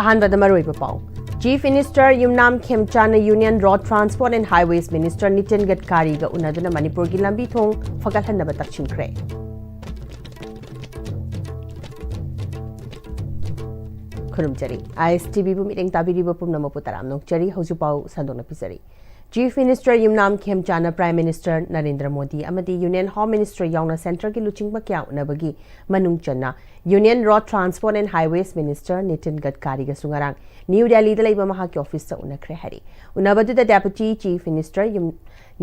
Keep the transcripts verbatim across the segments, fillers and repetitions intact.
ꯑꯍꯥꯟꯕꯗ ꯃꯔꯨꯑꯣꯏꯕ ꯄꯥꯎ꯫ Chief Minister Yumnam ꯈꯦꯝꯆꯥꯅ Union Road Transport and Highways Minister Nitin ꯒꯗꯀꯥꯔꯤꯒ ꯎꯅꯗꯨꯅ ꯃꯅꯤꯄꯨꯔꯒꯤ ꯂꯝꯕꯤ ꯊꯣꯡ ꯐꯒꯠꯍꯟꯅꯕ ꯇꯛꯁꯤꯟꯈ꯭ꯔꯦ꯫ ꯈꯨꯔꯨꯝꯖꯔꯤ꯫ ISTVꯕꯨ ꯃꯤꯠꯌꯦꯡ ꯇꯥꯕꯤꯔꯤꯕ ꯄꯨꯝꯅꯃꯛꯄꯨ ꯇꯔꯥꯝꯅ ꯑꯣꯛꯆꯔꯤ꯫ ꯍꯧꯖꯤꯛ ꯄꯥꯎ ꯁꯟꯗꯣꯛꯅ ꯄꯤꯖꯔꯤ꯫ Chief Minister ꯌꯨꯝꯅꯥꯝ ꯈꯦꯝꯆꯥꯅ Prime Minister ꯅꯔꯦꯟꯗ꯭ꯔ ꯃꯣꯗꯤ ꯑꯃꯗꯤ Union Home Minister ꯌꯥꯎꯅ centreꯒꯤ ꯂꯨꯆꯤꯡꯕ ꯀꯌꯥ ꯎꯅꯕꯒꯤ ꯃꯅꯨꯡ ꯆꯟꯅ Union Road Transport and Highways Minister Nitin ꯒꯗꯀꯥꯔꯤꯒꯁꯨ ꯉꯔꯥꯡ ꯅ꯭ꯌꯨ ꯗꯦꯜꯂꯤꯗ ꯂꯩꯕ ꯃꯍꯥꯛꯀꯤ officeꯇ ꯎꯅꯈ꯭ꯔꯦ ꯍꯥꯏꯔꯤ꯫ ꯎꯅꯕꯗꯨꯗ Deputy Chief Minister ꯌꯨꯝ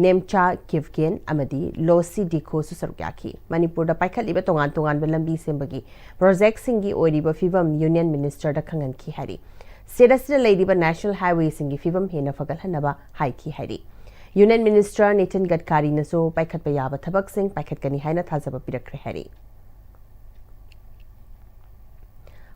ꯅꯦꯝꯆꯥ ꯀꯤꯞꯒꯦꯟ ꯑꯃꯗꯤ ꯂꯣꯁꯤ ꯗꯤꯈꯣꯁꯨ ꯁꯔꯨꯛ ꯌꯥꯈꯤ꯫ ꯃꯅꯤꯄꯨꯔꯗ ꯄꯥꯏꯈꯠꯂꯤꯕ ꯇꯣꯉꯥꯟ ꯇꯣꯉꯥꯟꯕ ꯂꯝꯕꯤ ꯁꯦꯝꯕꯒꯤ projectꯁꯤꯡꯒꯤ ꯑꯣꯏꯔꯤꯕ ꯐꯤꯕꯝ Union Ministerꯗ ꯈꯪꯍꯟꯈꯤ ꯍꯥꯏꯔꯤ꯫ State ꯑꯁꯤꯗ ꯂꯩꯔꯤꯕ national highwayꯁꯤꯡꯒꯤ ꯐꯤꯕꯝ ꯍꯦꯟꯅ ꯐꯒꯠꯍꯟꯅꯕ ꯍꯥꯏꯈꯤ ꯍꯥꯏꯔꯤ꯫ Union Minister ꯅꯤꯇꯤꯟ ꯒꯗꯀꯥꯔꯤꯅꯁꯨ ꯄꯥꯏꯈꯠꯄ ꯌꯥꯕ ꯊꯕꯛꯁꯤꯡ ꯄꯥꯏꯈꯠꯀꯅꯤ ꯍꯥꯏꯅ ꯊꯥꯖꯕ ꯄꯤꯔꯛꯈ꯭ꯔꯦ ꯍꯥꯏꯔꯤ꯫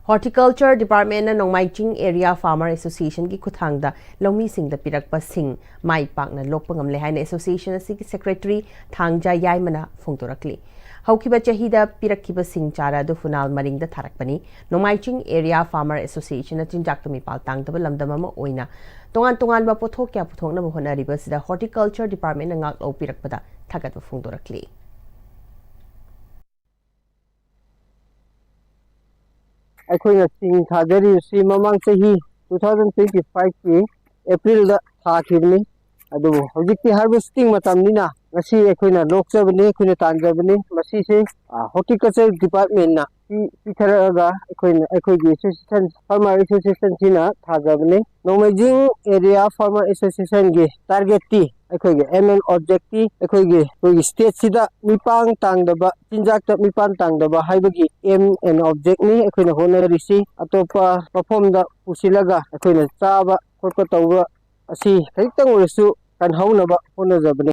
Horticulture Departmentꯅ ꯅꯣꯡꯃꯥꯏꯆꯤꯡ Area Farmer Associationꯒꯤ ꯈꯨꯠꯊꯥꯡꯗ ꯂꯧꯃꯤꯁꯤꯡꯗ ꯄꯤꯔꯛꯄ ꯁꯤꯡ ꯃꯥꯏ ꯄꯥꯛꯅ ꯂꯣꯛꯄ ꯉꯝꯂꯦ ꯍꯥꯏꯅ association ꯑꯁꯤꯒꯤ secretary ꯊꯥꯡꯖ ꯌꯥꯏꯃꯅ ꯐꯣꯡꯗꯣꯔꯛꯂꯤ꯫ ꯍꯧꯈꯤꯕ ꯆꯍꯤꯗ ꯄꯤꯔꯛꯈꯤꯕ ꯁꯤꯡ ꯆꯥꯔ ꯑꯗꯨ ꯐꯨꯅꯥꯜ ꯃꯔꯤꯡꯗ ꯊꯥꯔꯛꯄꯅꯤ꯫ ꯅꯣꯡꯃꯥꯏꯆꯤꯡ Area Farmer Associationꯅ ꯆꯤꯟꯖꯥꯛꯇ ꯃꯤꯄꯥꯜ ꯇꯥꯡꯗꯕ ꯂꯝꯗꯝ ꯑꯃ ꯑꯣꯏꯅ ꯇꯣꯉꯥꯟ ꯇꯣꯉꯥꯟꯕ ꯄꯣꯠꯊꯣꯛ ꯀꯌꯥ ꯄꯨꯊꯣꯛꯅꯕ ꯍꯣꯠꯅꯔꯤꯕ ꯑꯁꯤꯗ Horticulture Departmentꯅ ꯉꯥꯛꯂꯧ ꯄꯤꯔꯛꯄꯗ ꯊꯥꯒꯠꯄ ꯐꯣꯡꯗꯣꯔꯛꯂꯤ꯫ ꯑꯩꯈꯣꯏꯅ ꯁꯤꯡ ꯊꯥꯖꯔꯤꯕꯁꯤ ꯃꯃꯥꯡ ꯆꯍꯤ two thousand twenty fiveꯀꯤ Aprilꯗ ꯊꯥꯈꯤꯕꯅꯤ꯫ ꯑꯗꯨꯕꯨ ꯍꯧꯖꯤꯛꯇꯤ harvesting ꯃꯇꯝꯅꯤꯅ ꯉꯁꯤ ꯑꯩꯈꯣꯏꯅ ꯂꯣꯛꯆꯕꯅꯤ, ꯑꯩꯈꯣꯏꯅ ꯇꯥꯟꯖꯕꯅꯤ꯫ ꯃꯁꯤꯁꯦ, ꯑ, Horticulture Departmentꯅ ꯄꯤ-, ꯄꯤꯊꯔꯛꯑꯒ ꯑꯩꯈꯣꯏꯅ, ꯑꯩꯈꯣꯏꯒꯤ association, Farmer Associationꯁꯤꯅ ꯊꯥꯖꯕꯅꯤ꯫ ꯅꯣꯡꯃꯩꯖꯤꯡ Area Farmer Associationꯒꯤ targetꯇꯤ, ꯑꯩꯈꯣꯏꯒꯤ aim and objectꯤ ꯑꯩꯈꯣꯏꯒꯤ, ꯑꯩꯈꯣꯏꯒꯤ stateꯁꯤꯗ ꯃꯤꯄꯥꯟ ꯇꯥꯡꯗꯕ, ꯆꯤꯟꯖꯥꯛꯇ ꯃꯤꯄꯥꯟ ꯇꯥꯡꯗꯕ ꯍꯥꯏꯕꯒꯤ aim and objectꯅꯤ ꯑꯩꯈꯣꯏꯅ ꯍꯣꯠꯅꯔꯤꯁꯤ꯫ ꯑꯇꯣꯞꯄ ꯃꯐꯝꯗ ꯄꯨꯁꯤꯜꯂꯒ ꯑꯩꯈꯣꯏꯅ ꯆꯥꯕ ꯈꯣꯠꯄ ꯇꯧꯕ ꯑꯁꯤ ꯈꯖꯤꯛꯇꯪ ꯑꯣꯏꯔꯁꯨ ꯀꯟꯍꯧꯅꯕ ꯍꯣꯠꯅꯖꯕꯅꯤ꯫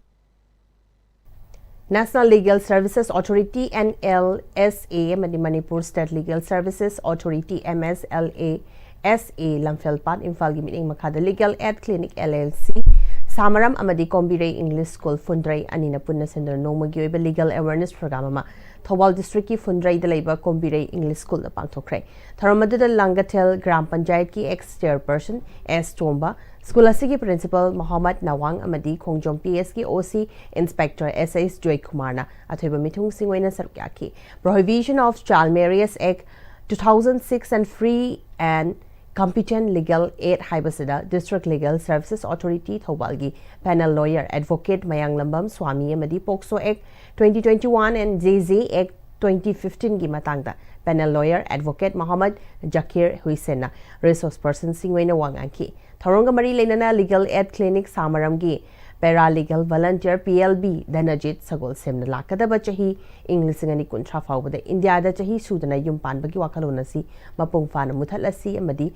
National Legal Services Authority, NLSA, ꯑꯃꯗꯤ Manipur State Legal Services Authority, MSLASA, ꯂꯝꯐꯦꯜꯄꯥꯠ, ꯏꯝꯐꯥꯜꯒꯤ ꯃꯤꯠꯌꯦꯡ ꯃꯈꯥꯗ Legal Aid Clinic LLC, ꯁꯥꯃꯔꯝ ꯑꯃꯗꯤ ꯀꯣꯝꯕꯤꯔꯩ English School, ꯐꯨꯟꯗ꯭ꯔꯩ ꯑꯅꯤꯅ ꯄꯨꯟꯅ ꯁꯤꯟꯗꯨꯅ ꯅꯣꯡꯃꯒꯤ ꯑꯣꯏꯕ legal awareness program ꯑꯃ ꯊꯧꯕꯥꯜ ꯗꯤꯁꯇ꯭ꯔꯤꯛꯀꯤ ꯐꯨꯟꯗ꯭ꯔꯩꯗ ꯂꯩꯕ ꯀꯣꯝꯕꯤꯔꯩ ꯏꯪꯂꯤꯁ ꯁ꯭ꯀꯨꯜꯗ ꯄꯥꯡꯊꯣꯛꯈ꯭ꯔꯦ꯫ ꯊꯧꯔꯝ ꯑꯗꯨꯗ ꯂꯥꯡꯒꯊꯦꯜ ꯒ꯭ꯔꯥꯝ ꯄꯟꯆꯥꯌꯠꯀꯤ ꯑꯦꯛꯁ ꯆꯤꯌꯔꯄꯔꯁꯟ ꯑꯦꯁ ꯇꯣꯝꯕ, ꯁ꯭ꯀꯨꯜ ꯑꯁꯤꯒꯤ ꯄ꯭ꯔꯤꯟꯁꯤꯄꯜ ꯃꯣꯍꯝꯃꯗ ꯅꯋꯥꯡ ꯑꯃꯗꯤ ꯈꯣꯡꯖꯣꯝ ꯄꯤ ꯑꯦꯁꯀꯤ ꯑꯣ ꯁꯤ ꯏꯟꯁꯄꯦꯛꯇꯔ ꯑꯦꯁ ꯑꯦꯁ ꯖꯣꯏꯀꯨꯃꯥꯔꯅ ꯑꯊꯣꯏꯕ ꯃꯤꯊꯨꯡꯁꯤꯡ ꯑꯣꯏꯅ ꯁꯔꯨꯛ ꯌꯥꯈꯤ꯫ Prohibition of Child Marriage Act two thousand six and Free and Competent Legal Aid ꯍꯥꯏꯕꯁꯤꯗ District Legal Services Authority ꯊꯧꯕꯥꯜꯒꯤ panel lawyer advocate Mayanglambam Swami ꯑꯃꯗꯤ POCSO act twenty twenty-one and J J Act twenty fifteen ꯒꯤ ꯃꯇꯥꯡꯗ panel lawyer advocate Mohammad Zakir Hussain resource ꯄꯔꯁꯟꯁꯤꯡ ꯑꯣꯏꯅ ꯋꯥ ꯉꯥꯡꯈꯤ꯫ ꯊꯧꯔꯝꯒ ꯃꯔꯤ ꯂꯩꯅꯅ ꯂꯤꯒꯦꯜ ꯑꯦꯗ ꯀ꯭ꯂꯤꯅꯤꯛ ꯁꯥꯃꯔꯝꯒꯤ para legal volunteer P L V Dhanajit ꯁꯒꯣꯜꯁꯦꯝꯅ ꯂꯥꯛꯀꯗꯕ ꯆꯍꯤ ꯏꯪ ꯂꯤꯁꯤꯡ ꯑꯅꯤ ꯀꯨꯟꯊ꯭ꯔꯥ ꯐꯥꯎꯕꯗ ꯏꯟꯗꯤꯌꯥꯗ ꯆꯍꯤ ꯁꯨꯗꯅ ꯌꯨꯝ ꯄꯥꯟꯕꯒꯤ ꯋꯥꯈꯜꯂꯣꯟ ꯑꯁꯤ ꯃꯄꯨꯡ ꯐꯥꯅ ꯃꯨꯊꯠꯂꯁꯤ ꯑꯃꯗꯤ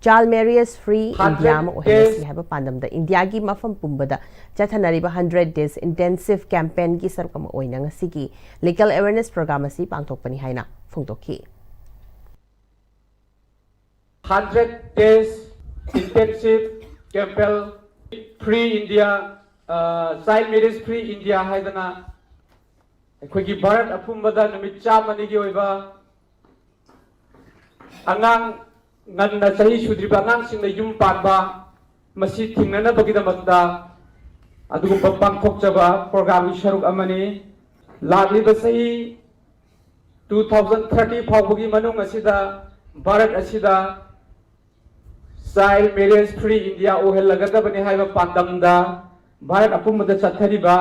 ꯆꯥꯏꯜ ꯃꯦꯔꯤꯌꯦꯖ ꯐ꯭ꯔꯤ ꯏꯟꯗꯤꯌꯥ ꯑꯃ ꯑꯣꯏꯍꯜꯂꯁꯤ ꯍꯥꯏꯕ ꯄꯥꯟꯗꯝꯗ ꯏꯟꯗꯤꯌꯥꯒꯤ ꯃꯐꯝ ꯄꯨꯝꯕꯗ ꯆꯠꯊꯅꯔꯤꯕ ꯍꯟꯗ꯭ꯔꯦꯠ ꯗꯦꯖ ꯏꯟꯇꯦꯟꯁꯤꯚ ꯀꯦꯝꯄꯦꯟꯒꯤ ꯁꯔꯨꯛ ꯑꯃ ꯑꯣꯏꯅ ꯉꯁꯤꯒꯤ ꯂꯤꯒꯦꯜ ꯑꯦꯋꯦꯔꯅꯦꯁ ꯄ꯭ꯔꯣꯒ꯭ꯔꯥꯝ ꯑꯁꯤ ꯄꯥꯡꯊꯣꯛꯄꯅꯤ ꯍꯥꯏꯅ ꯐꯣꯡꯗꯣꯛꯈꯤ꯫ Hundred days intensive campaign, Free India, Child Marriage Free India ꯍꯥꯏꯗꯅ ꯑꯩꯈꯣꯏꯒꯤ ꯚꯥꯔꯠ ꯑꯄꯨꯝꯕꯗ ꯅꯨꯃꯤꯠ ꯆꯥꯝꯃꯅꯤꯒꯤ ꯑꯣꯏꯕ ꯑꯉꯥꯡ ꯉꯟꯅ ꯆꯍꯤ ꯁꯨꯗ꯭ꯔꯤꯕ ꯑꯉꯥꯡꯁꯤꯡꯅ ꯌꯨꯝ ꯄꯥꯟꯕ ꯃꯁꯤ ꯊꯤꯡꯅꯅꯕꯒꯤꯗꯃꯛꯇ ꯑꯗꯨꯒꯨꯝꯕ ꯄꯥꯡꯊꯣꯛꯆꯕ ꯄ꯭ꯔꯣꯒ꯭ꯔꯥꯝꯒꯤ ꯁꯔꯨꯛ ꯑꯃꯅꯤ꯫ ꯂꯥꯛꯂꯤꯕ ꯆꯍꯤ two thousand thirty ꯐꯥꯎꯕꯒꯤ ꯃꯅꯨꯡ ꯑꯁꯤꯗ ꯚꯥꯔꯠ ꯑꯁꯤꯗ Child Marriage Free India ꯑꯣꯏꯍꯜꯂꯒꯗꯕꯅꯤ ꯍꯥꯏꯕ ꯄꯥꯟꯗꯝꯗ ꯚꯥꯔꯠ ꯑꯄꯨꯝꯕꯗ ꯆꯠꯊꯔꯤꯕ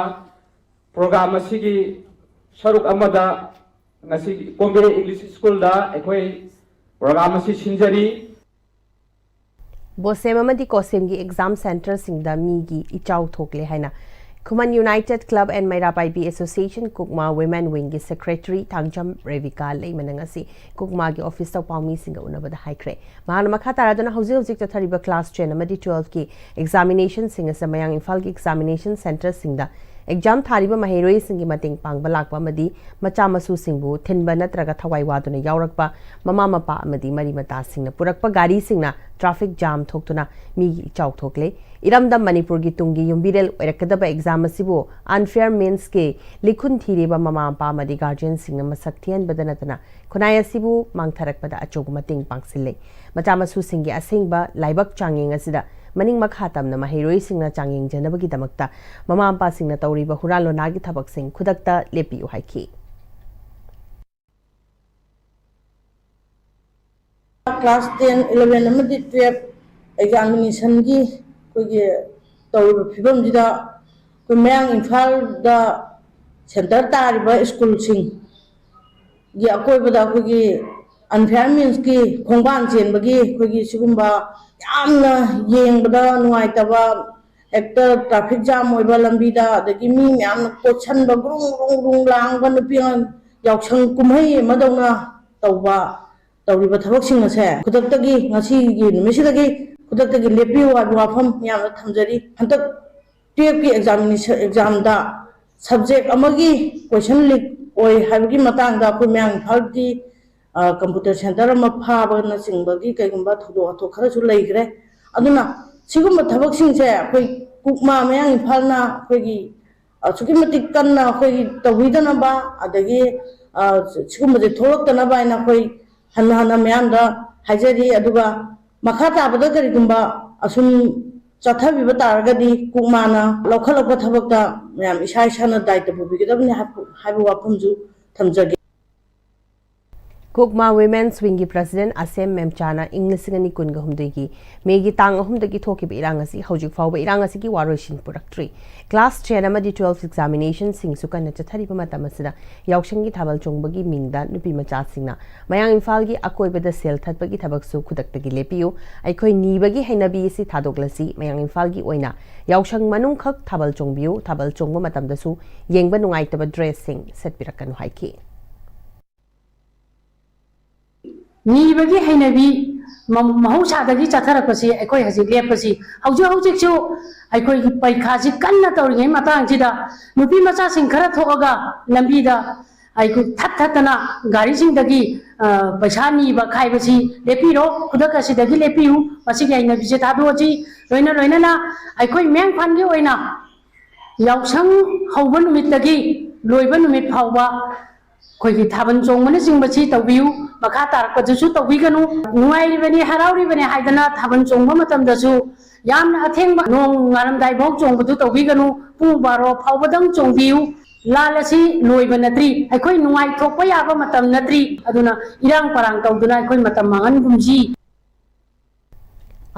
ꯄ꯭ꯔꯣꯒ꯭ꯔꯥꯝ ꯑꯁꯤꯒꯤ ꯁꯔꯨꯛ ꯑꯃꯗ ꯉꯁꯤ ꯀꯣꯝꯕꯤꯔꯩ ꯏꯪꯂꯤꯁ ꯁ꯭ꯀꯨꯜꯗ ꯑꯩꯈꯣꯏ ꯄ꯭ꯔꯣꯒ꯭ꯔꯥꯝ ꯑꯁꯤ ꯁꯤꯟꯖꯔꯤ꯫ ꯕꯣꯁꯦꯝ ꯑꯃꯗꯤ ꯀꯣꯁꯦꯝꯒꯤ ꯑꯦꯛꯖꯥꯝ ꯁꯦꯟꯇꯔꯁꯤꯡꯗ ꯃꯤꯒꯤ ꯏꯆꯥꯎ ꯊꯣꯛꯂꯦ ꯍꯥꯏꯅ Khuman united club and Meira Paibi association Kukma women ꯋꯤꯡꯒꯤ ꯁꯦꯀ꯭ꯔꯦꯇꯔꯤ ꯊꯥꯡꯖꯝ ꯔꯦꯕꯤꯀꯥ ꯂꯩꯃꯅ ꯉꯁꯤ ꯀꯨꯛꯃꯥꯒꯤ ꯑꯣꯐꯤꯁꯇ ꯄꯥꯎꯃꯤꯁꯤꯡꯒ ꯎꯅꯕꯗ ꯍꯥꯏꯈ꯭ꯔꯦ꯫ ꯃꯍꯥꯛꯅ ꯃꯈꯥ ꯇꯥꯔꯗꯨꯅ ꯍꯧꯖꯤꯛ ꯍꯧꯖꯤꯛ ꯆꯠꯊꯔꯤꯕ ꯀ꯭ꯂꯥꯁ ꯇꯦꯟ ꯑꯃꯗꯤ ꯇꯨꯋꯦꯜꯐꯀꯤ ꯑꯦꯛꯖꯥꯃꯤꯅꯦꯁꯟꯁꯤꯡ ꯑꯁꯤ ꯃꯌꯥꯡ ꯏꯝꯐꯥꯜꯒꯤ ꯑꯦꯛꯖꯥꯃꯤꯅꯦꯁꯟ ꯁꯦꯟꯇꯔꯁꯤꯡꯗ ꯑꯦꯛꯖꯥꯝ ꯊꯥꯔꯤꯕ ꯃꯍꯩꯔꯣꯏꯁꯤꯡꯒꯤ ꯃꯇꯦꯡ ꯄꯥꯡꯕ ꯂꯥꯛꯄ ꯑꯃꯗꯤ ꯃꯆꯥ ꯃꯁꯨꯁꯤꯡꯕꯨ ꯊꯤꯟꯕ ꯅꯠꯇ꯭ꯔꯒ ꯊꯋꯥꯏ ꯋꯥꯗꯨꯅ ꯌꯥꯎꯔꯛꯄ ꯃꯃꯥ ꯃꯄꯥ ꯑꯃꯗꯤ ꯃꯔꯤ ꯃꯇꯥꯁꯤꯡꯅ ꯄꯨꯔꯛꯄ ꯒꯥꯔꯤꯁꯤꯡꯅ ꯇ꯭ꯔꯥꯐꯤꯛ ꯖꯥꯝ ꯊꯣꯛꯇꯨꯅ ꯃꯤꯒꯤ ꯏꯆꯥꯎ ꯊꯣꯛꯂꯦ꯫ ꯏꯔꯝꯗꯝ ꯃꯅꯤꯄꯨꯔꯒꯤ ꯇꯨꯡꯒꯤ ꯌꯨꯝꯕꯤꯔꯦꯜ ꯑꯣꯏꯔꯛꯀꯗꯕ ꯑꯦꯛꯖꯥꯝ ꯑꯁꯤꯕꯨ ꯑꯟꯐꯤꯌꯔ ꯃꯤꯟꯁꯀꯤ ꯂꯤꯈꯨꯟ ꯊꯤꯔꯤꯕ ꯃꯃꯥ ꯃꯄꯥ ꯑꯃꯗꯤ ꯒꯥꯔꯖꯤꯌꯟꯁꯤꯡꯅ ꯃꯁꯛ ꯊꯤꯍꯟꯕꯗ ꯅꯠꯇꯅ ꯈꯨꯟꯅꯥꯏ ꯑꯁꯤꯕꯨ ꯃꯥꯡꯊꯔꯛꯄꯗ ꯑꯆꯧꯕ ꯃꯇꯦꯡ ꯄꯥꯡꯁꯤꯜꯂꯦ꯫ ꯃꯆꯥ ꯃꯁꯨꯁꯤꯡꯒꯤ ꯑꯁꯦꯡꯕ ꯂꯥꯏꯕꯛ ꯆꯥꯡꯌꯦꯡ ꯑꯁꯤꯗ ꯃꯅꯤꯡ ꯃꯈꯥ ꯇꯝꯅ ꯃꯍꯩꯔꯣꯏꯁꯤꯡꯅ ꯆꯥꯡꯌꯦꯡꯖꯅꯕꯒꯤꯗꯃꯛꯇ ꯃꯃꯥ ꯃꯄꯥꯁꯤꯡꯅ ꯇꯧꯔꯤꯕ ꯍꯨꯔꯥꯟ ꯂꯣꯟꯅꯥꯒꯤ ꯊꯕꯛꯁꯤꯡ ꯈꯨꯗꯛꯇ ꯂꯦꯞꯄꯤꯌꯨ ꯍꯥꯏꯈꯤ꯫ ꯀ꯭ꯂꯥꯁ ꯇꯦꯟ, ꯏꯂꯚꯦꯟ ꯑꯃꯗꯤ ꯇꯨꯌꯦꯜꯞ ꯑꯦꯛꯖꯥꯃꯤꯅꯦꯁꯟꯒꯤ ꯑꯩꯈꯣꯏꯒꯤ ꯇꯧꯔꯤꯕ ꯐꯤꯕꯝꯁꯤꯗ ꯑꯩꯈꯣꯏ ꯃꯌꯥꯡ ꯏꯝꯐꯥꯜꯗ ꯁꯦꯟꯇꯔ ꯇꯥꯔꯤꯕ ꯁ꯭ꯀꯨꯜꯁꯤꯡꯒꯤ ꯑꯀꯣꯏꯕꯗ ꯑꯩꯈꯣꯏꯒꯤ ꯑꯟꯐꯤꯌꯔ ꯃꯤꯟꯁꯀꯤ ꯈꯣꯡꯕꯥꯟ ꯆꯦꯟꯕꯒꯤ ꯑꯩꯈꯣꯏꯒꯤ ꯁꯤꯒꯨꯝꯕ ꯌꯥꯝꯅ ꯌꯦꯡꯕꯗ ꯅꯨꯡꯉꯥꯏꯇꯕ, ꯍꯦꯛꯇ ꯇ꯭ꯔꯥꯐꯤꯛ ꯖꯥꯝ ꯑꯣꯏꯕ ꯂꯝꯕꯤꯗ, ꯑꯗꯒꯤ ꯃꯤ ꯃꯌꯥꯝꯅ ꯀꯣꯠꯁꯟꯕ, ꯒ꯭ꯔꯨꯡ ꯒ꯭ꯔꯨꯡ ꯒ꯭ꯔꯨꯡ ꯂꯥꯡꯕ, ꯅꯨꯄꯤ ꯑꯉꯥꯡ ꯌꯥꯎꯁꯪ ꯀꯨꯝꯍꯩ ꯑꯃꯗꯧꯅ ꯇꯧꯕ, ꯇꯧꯔꯤꯕ ꯊꯕꯛꯁꯤꯡ ꯑꯁꯦ ꯈꯨꯗꯛꯇꯒꯤ, ꯉꯁꯤꯒꯤ ꯅꯨꯃꯤꯠꯁꯤꯗꯒꯤ ꯈꯨꯗꯛꯇꯒꯤ ꯂꯦꯞꯄꯤꯌꯨ ꯍꯥꯏꯕ ꯋꯥꯐꯝ ꯃꯌꯥꯝꯗ ꯊꯝꯖꯔꯤ꯫ ꯍꯟꯗꯛ ꯇꯨꯌꯦꯜꯞꯀꯤ ꯑꯦꯛꯖꯥꯃꯤꯅꯦꯁꯟ, ꯑꯦꯛꯖꯥꯝꯗ ꯁꯕꯖꯦꯛ ꯑꯃꯒꯤ ꯀꯣꯏꯁꯟ ꯂꯤꯛ ꯑꯣꯏ ꯍꯥꯏꯕꯒꯤ ꯃꯇꯥꯡꯗ ꯑꯩꯈꯣꯏ ꯃꯌꯥꯡ ꯏꯝꯐꯥꯜꯒꯤ, ꯑ, ꯀꯝꯄ꯭ꯌꯨꯇꯔ ꯁꯦꯟꯇꯔ ꯑꯃ ꯐꯥꯕꯅꯆꯤꯡꯕꯒꯤ ꯀꯩꯒꯨꯝꯕ ꯊꯧꯗꯣꯛ ꯋꯥꯊꯣꯛ ꯈꯔꯁꯨ ꯂꯩꯈ꯭ꯔꯦ꯫ ꯑꯗꯨꯅ ꯁꯤꯒꯨꯝꯕ ꯊꯕꯛꯁꯤꯡꯁꯦ ꯑꯩꯈꯣꯏ ꯀꯨꯛꯃꯥ ꯃꯌꯥꯡ ꯏꯝꯐꯥꯜꯅ ꯑꯩꯈꯣꯏꯒꯤ ꯑꯁꯨꯛꯀꯤ ꯃꯇꯤꯛ ꯀꯟꯅ ꯑꯩꯈꯣꯏꯒꯤ ꯇꯧꯕꯤꯗꯅꯕ, ꯑꯗꯒꯤ, ꯑ, ꯁꯤꯒꯨꯝꯕꯁꯦ ꯊꯣꯛꯂꯛꯇꯅꯕ ꯍꯥꯏꯅ ꯑꯩꯈꯣꯏ ꯍꯟꯅ ꯍꯟꯅ ꯃꯌꯥꯝꯗ ꯍꯥꯏꯖꯔꯤ꯫ ꯑꯗꯨꯒ ꯃꯈꯥ ꯇꯥꯕꯗ ꯀꯔꯤꯒꯨꯝꯕ ꯑꯁꯨꯝ ꯆꯠꯊꯕꯤꯕ ꯇꯥꯔꯒꯗꯤ ꯀꯨꯛꯃꯥꯅ ꯂꯧꯈꯠꯂꯛꯄ ꯊꯕꯛꯇ ꯃꯌꯥꯝ ꯏꯁꯥ ꯏꯁꯥꯅ ꯗꯥꯏꯇ ꯄꯨꯕꯤꯒꯗꯕꯅꯤ ꯍꯥꯏꯕ, ꯍꯥꯏꯕ ꯋꯥꯐꯝꯁꯨ ꯊꯝꯖꯒꯦ꯫ ꯀꯨꯛꯃꯥ ꯋꯤꯃꯦꯟꯁ ꯋꯤꯡꯒꯤ ꯄ꯭ꯔꯁꯤꯗꯦꯟ ꯑꯁꯦꯝ ꯃꯦꯝꯆꯥꯅ ꯏꯪ ꯂꯤꯁꯤꯡ ꯑꯅꯤ ꯀꯨꯟꯒ ꯍꯨꯝꯗꯣꯏꯒꯤ ꯃꯦꯒꯤ ꯇꯥꯡ ꯑꯍꯨꯝꯗꯒꯤ ꯊꯣꯛꯈꯤꯕ ꯏꯔꯥꯡ ꯑꯁꯤ ꯍꯧꯖꯤꯛ ꯐꯥꯎꯕ ꯏꯔꯥꯡ ꯑꯁꯤꯒꯤ ꯋꯥꯔꯣꯏꯁꯤꯟ ꯄꯨꯔꯛꯇ꯭ꯔꯤ꯫ ꯀ꯭ꯂꯥꯁ ꯇꯦꯟ ꯑꯃꯗꯤ ꯇꯨꯌꯦꯜꯐ ꯑꯦꯛꯖꯥꯃꯤꯅꯦꯁꯟꯁꯤꯡꯁꯨ ꯀꯟꯅ ꯆꯠꯊꯔꯤꯕ ꯃꯇꯝ ꯑꯁꯤꯗ ꯌꯥꯎꯁꯪꯒꯤ ꯊꯥꯕꯜ ꯆꯣꯡꯕꯒꯤ ꯃꯤꯡꯗ ꯅꯨꯄꯤ ꯃꯆꯥꯁꯤꯡꯅ ꯃꯌꯥꯡ ꯏꯝꯐꯥꯜꯒꯤ ꯑꯀꯣꯏꯕꯗ ꯁꯦꯜ ꯊꯠꯄꯒꯤ ꯊꯕꯛꯁꯨ ꯈꯨꯗꯛꯇꯒꯤ ꯂꯦꯞꯄꯤꯌꯨ꯫ ꯑꯩꯈꯣꯏ ꯅꯤꯕꯒꯤ ꯍꯩꯅꯕꯤ ꯑꯁꯤ ꯊꯥꯗꯣꯛꯂꯁꯤ꯫ ꯃꯌꯥꯡ ꯏꯝꯐꯥꯜꯒꯤ ꯑꯣꯏꯅ ꯌꯥꯎꯁꯪ ꯃꯅꯨꯡꯈꯛ ꯊꯥꯕꯜ ꯆꯣꯡꯕꯤꯌꯨ꯫ ꯊꯥꯕꯜ ꯆꯣꯡꯕ ꯃꯇꯝꯗꯁꯨ ꯌꯦꯡꯕ ꯅꯨꯡꯉꯥꯏꯇꯕ ꯗ꯭ꯔꯦꯁꯁꯤꯡ ꯁꯦꯠꯄꯤꯔꯛꯀꯅꯨ ꯍꯥꯏꯈꯤ꯫ ꯅꯤꯕꯒꯤ ꯍꯩꯅꯕꯤ ꯃ- ꯃꯍꯧꯁꯥꯗꯒꯤ ꯆꯠꯊꯔꯛꯄꯁꯤ ꯑꯩꯈꯣꯏ ꯍꯧꯖꯤꯛ ꯂꯦꯞꯄꯁꯤ, ꯍꯧꯖꯤꯛ ꯍꯧꯖꯤꯛꯁꯨ ꯑꯩꯈꯣꯏꯒꯤ ꯄꯔꯤꯈꯥꯁꯤ ꯀꯟꯅ ꯇꯧꯔꯤꯉꯩ ꯃꯇꯥꯡꯁꯤꯗ ꯅꯨꯄꯤ ꯃꯆꯥꯁꯤꯡ ꯈꯔ ꯊꯣꯛꯑꯒ ꯂꯝꯕꯤꯗ ꯑꯩꯈꯣꯏ ꯊꯠ ꯊꯠꯇꯅ ꯒꯥꯔꯤꯁꯤꯡꯗꯒꯤ, ꯑ, ꯄꯩꯁꯥ ꯅꯤꯕ ꯈꯥꯏꯕꯁꯤ ꯂꯦꯞꯄꯤꯔꯣ, ꯈꯨꯗꯛ ꯑꯁꯤꯗꯒꯤ ꯂꯦꯞꯄꯤꯌꯨ꯫ ꯃꯁꯤꯒꯤ ꯍꯩꯅꯕꯤꯁꯦ ꯊꯥꯗꯣꯛꯑꯁꯤ꯫ ꯂꯣꯏꯅ ꯂꯣꯏꯅꯅ ꯑꯩꯈꯣꯏ ꯃꯦꯡꯐꯥꯟꯒꯤ ꯑꯣꯏꯅ ꯌꯥꯎꯁꯪ ꯍꯧꯕ ꯅꯨꯃꯤꯠꯇꯒꯤ ꯂꯣꯏꯕ ꯅꯨꯃꯤꯠ ꯐꯥꯎꯕ ꯑꯩꯈꯣꯏꯒꯤ ꯊꯥꯕꯜ ꯆꯣꯡꯕꯅꯆꯤꯡꯕꯁꯤ ꯇꯧꯕꯤꯌꯨ꯫ ꯃꯈꯥ ꯇꯥꯔꯛꯄꯗꯨꯁꯨ ꯇꯧꯕꯤꯒꯅꯨ꯫ ꯅꯨꯡꯉꯥꯏꯔꯤꯕꯅꯤ, ꯍꯔꯥꯎꯔꯤꯕꯅꯤ ꯍꯥꯏꯗꯅ ꯊꯥꯕꯜ ꯆꯣꯡꯕ ꯃꯇꯝꯗꯁꯨ ꯌꯥꯝꯅ ꯑꯊꯦꯡꯕ ꯅꯣꯡ ꯉꯥꯜꯂꯝꯗꯥꯏꯐꯥꯎ ꯆꯣꯡꯕꯗꯨ ꯇꯧꯕꯤꯒꯅꯨ꯫ ꯄꯨꯡ ꯕꯥꯔꯣ ꯐꯥꯎꯕꯗꯪ ꯆꯣꯡꯕꯤꯌꯨ꯫ ꯂꯥꯟ ꯑꯁꯤ ꯂꯣꯏꯕ ꯅꯠꯇ꯭ꯔꯤ꯫ ꯑꯩꯈꯣꯏ ꯅꯨꯡꯉꯥꯏꯊꯣꯛꯄ ꯌꯥꯕ ꯃꯇꯝ ꯅꯠꯇ꯭ꯔꯤ꯫ ꯑꯗꯨꯅ ꯏꯔꯥꯡ ꯄꯔꯥꯡ ꯇꯧꯗꯨꯅ ꯑꯩꯈꯣꯏ ꯃꯇꯝ ꯃꯥꯡꯍꯟꯒꯨꯝꯁꯤ꯫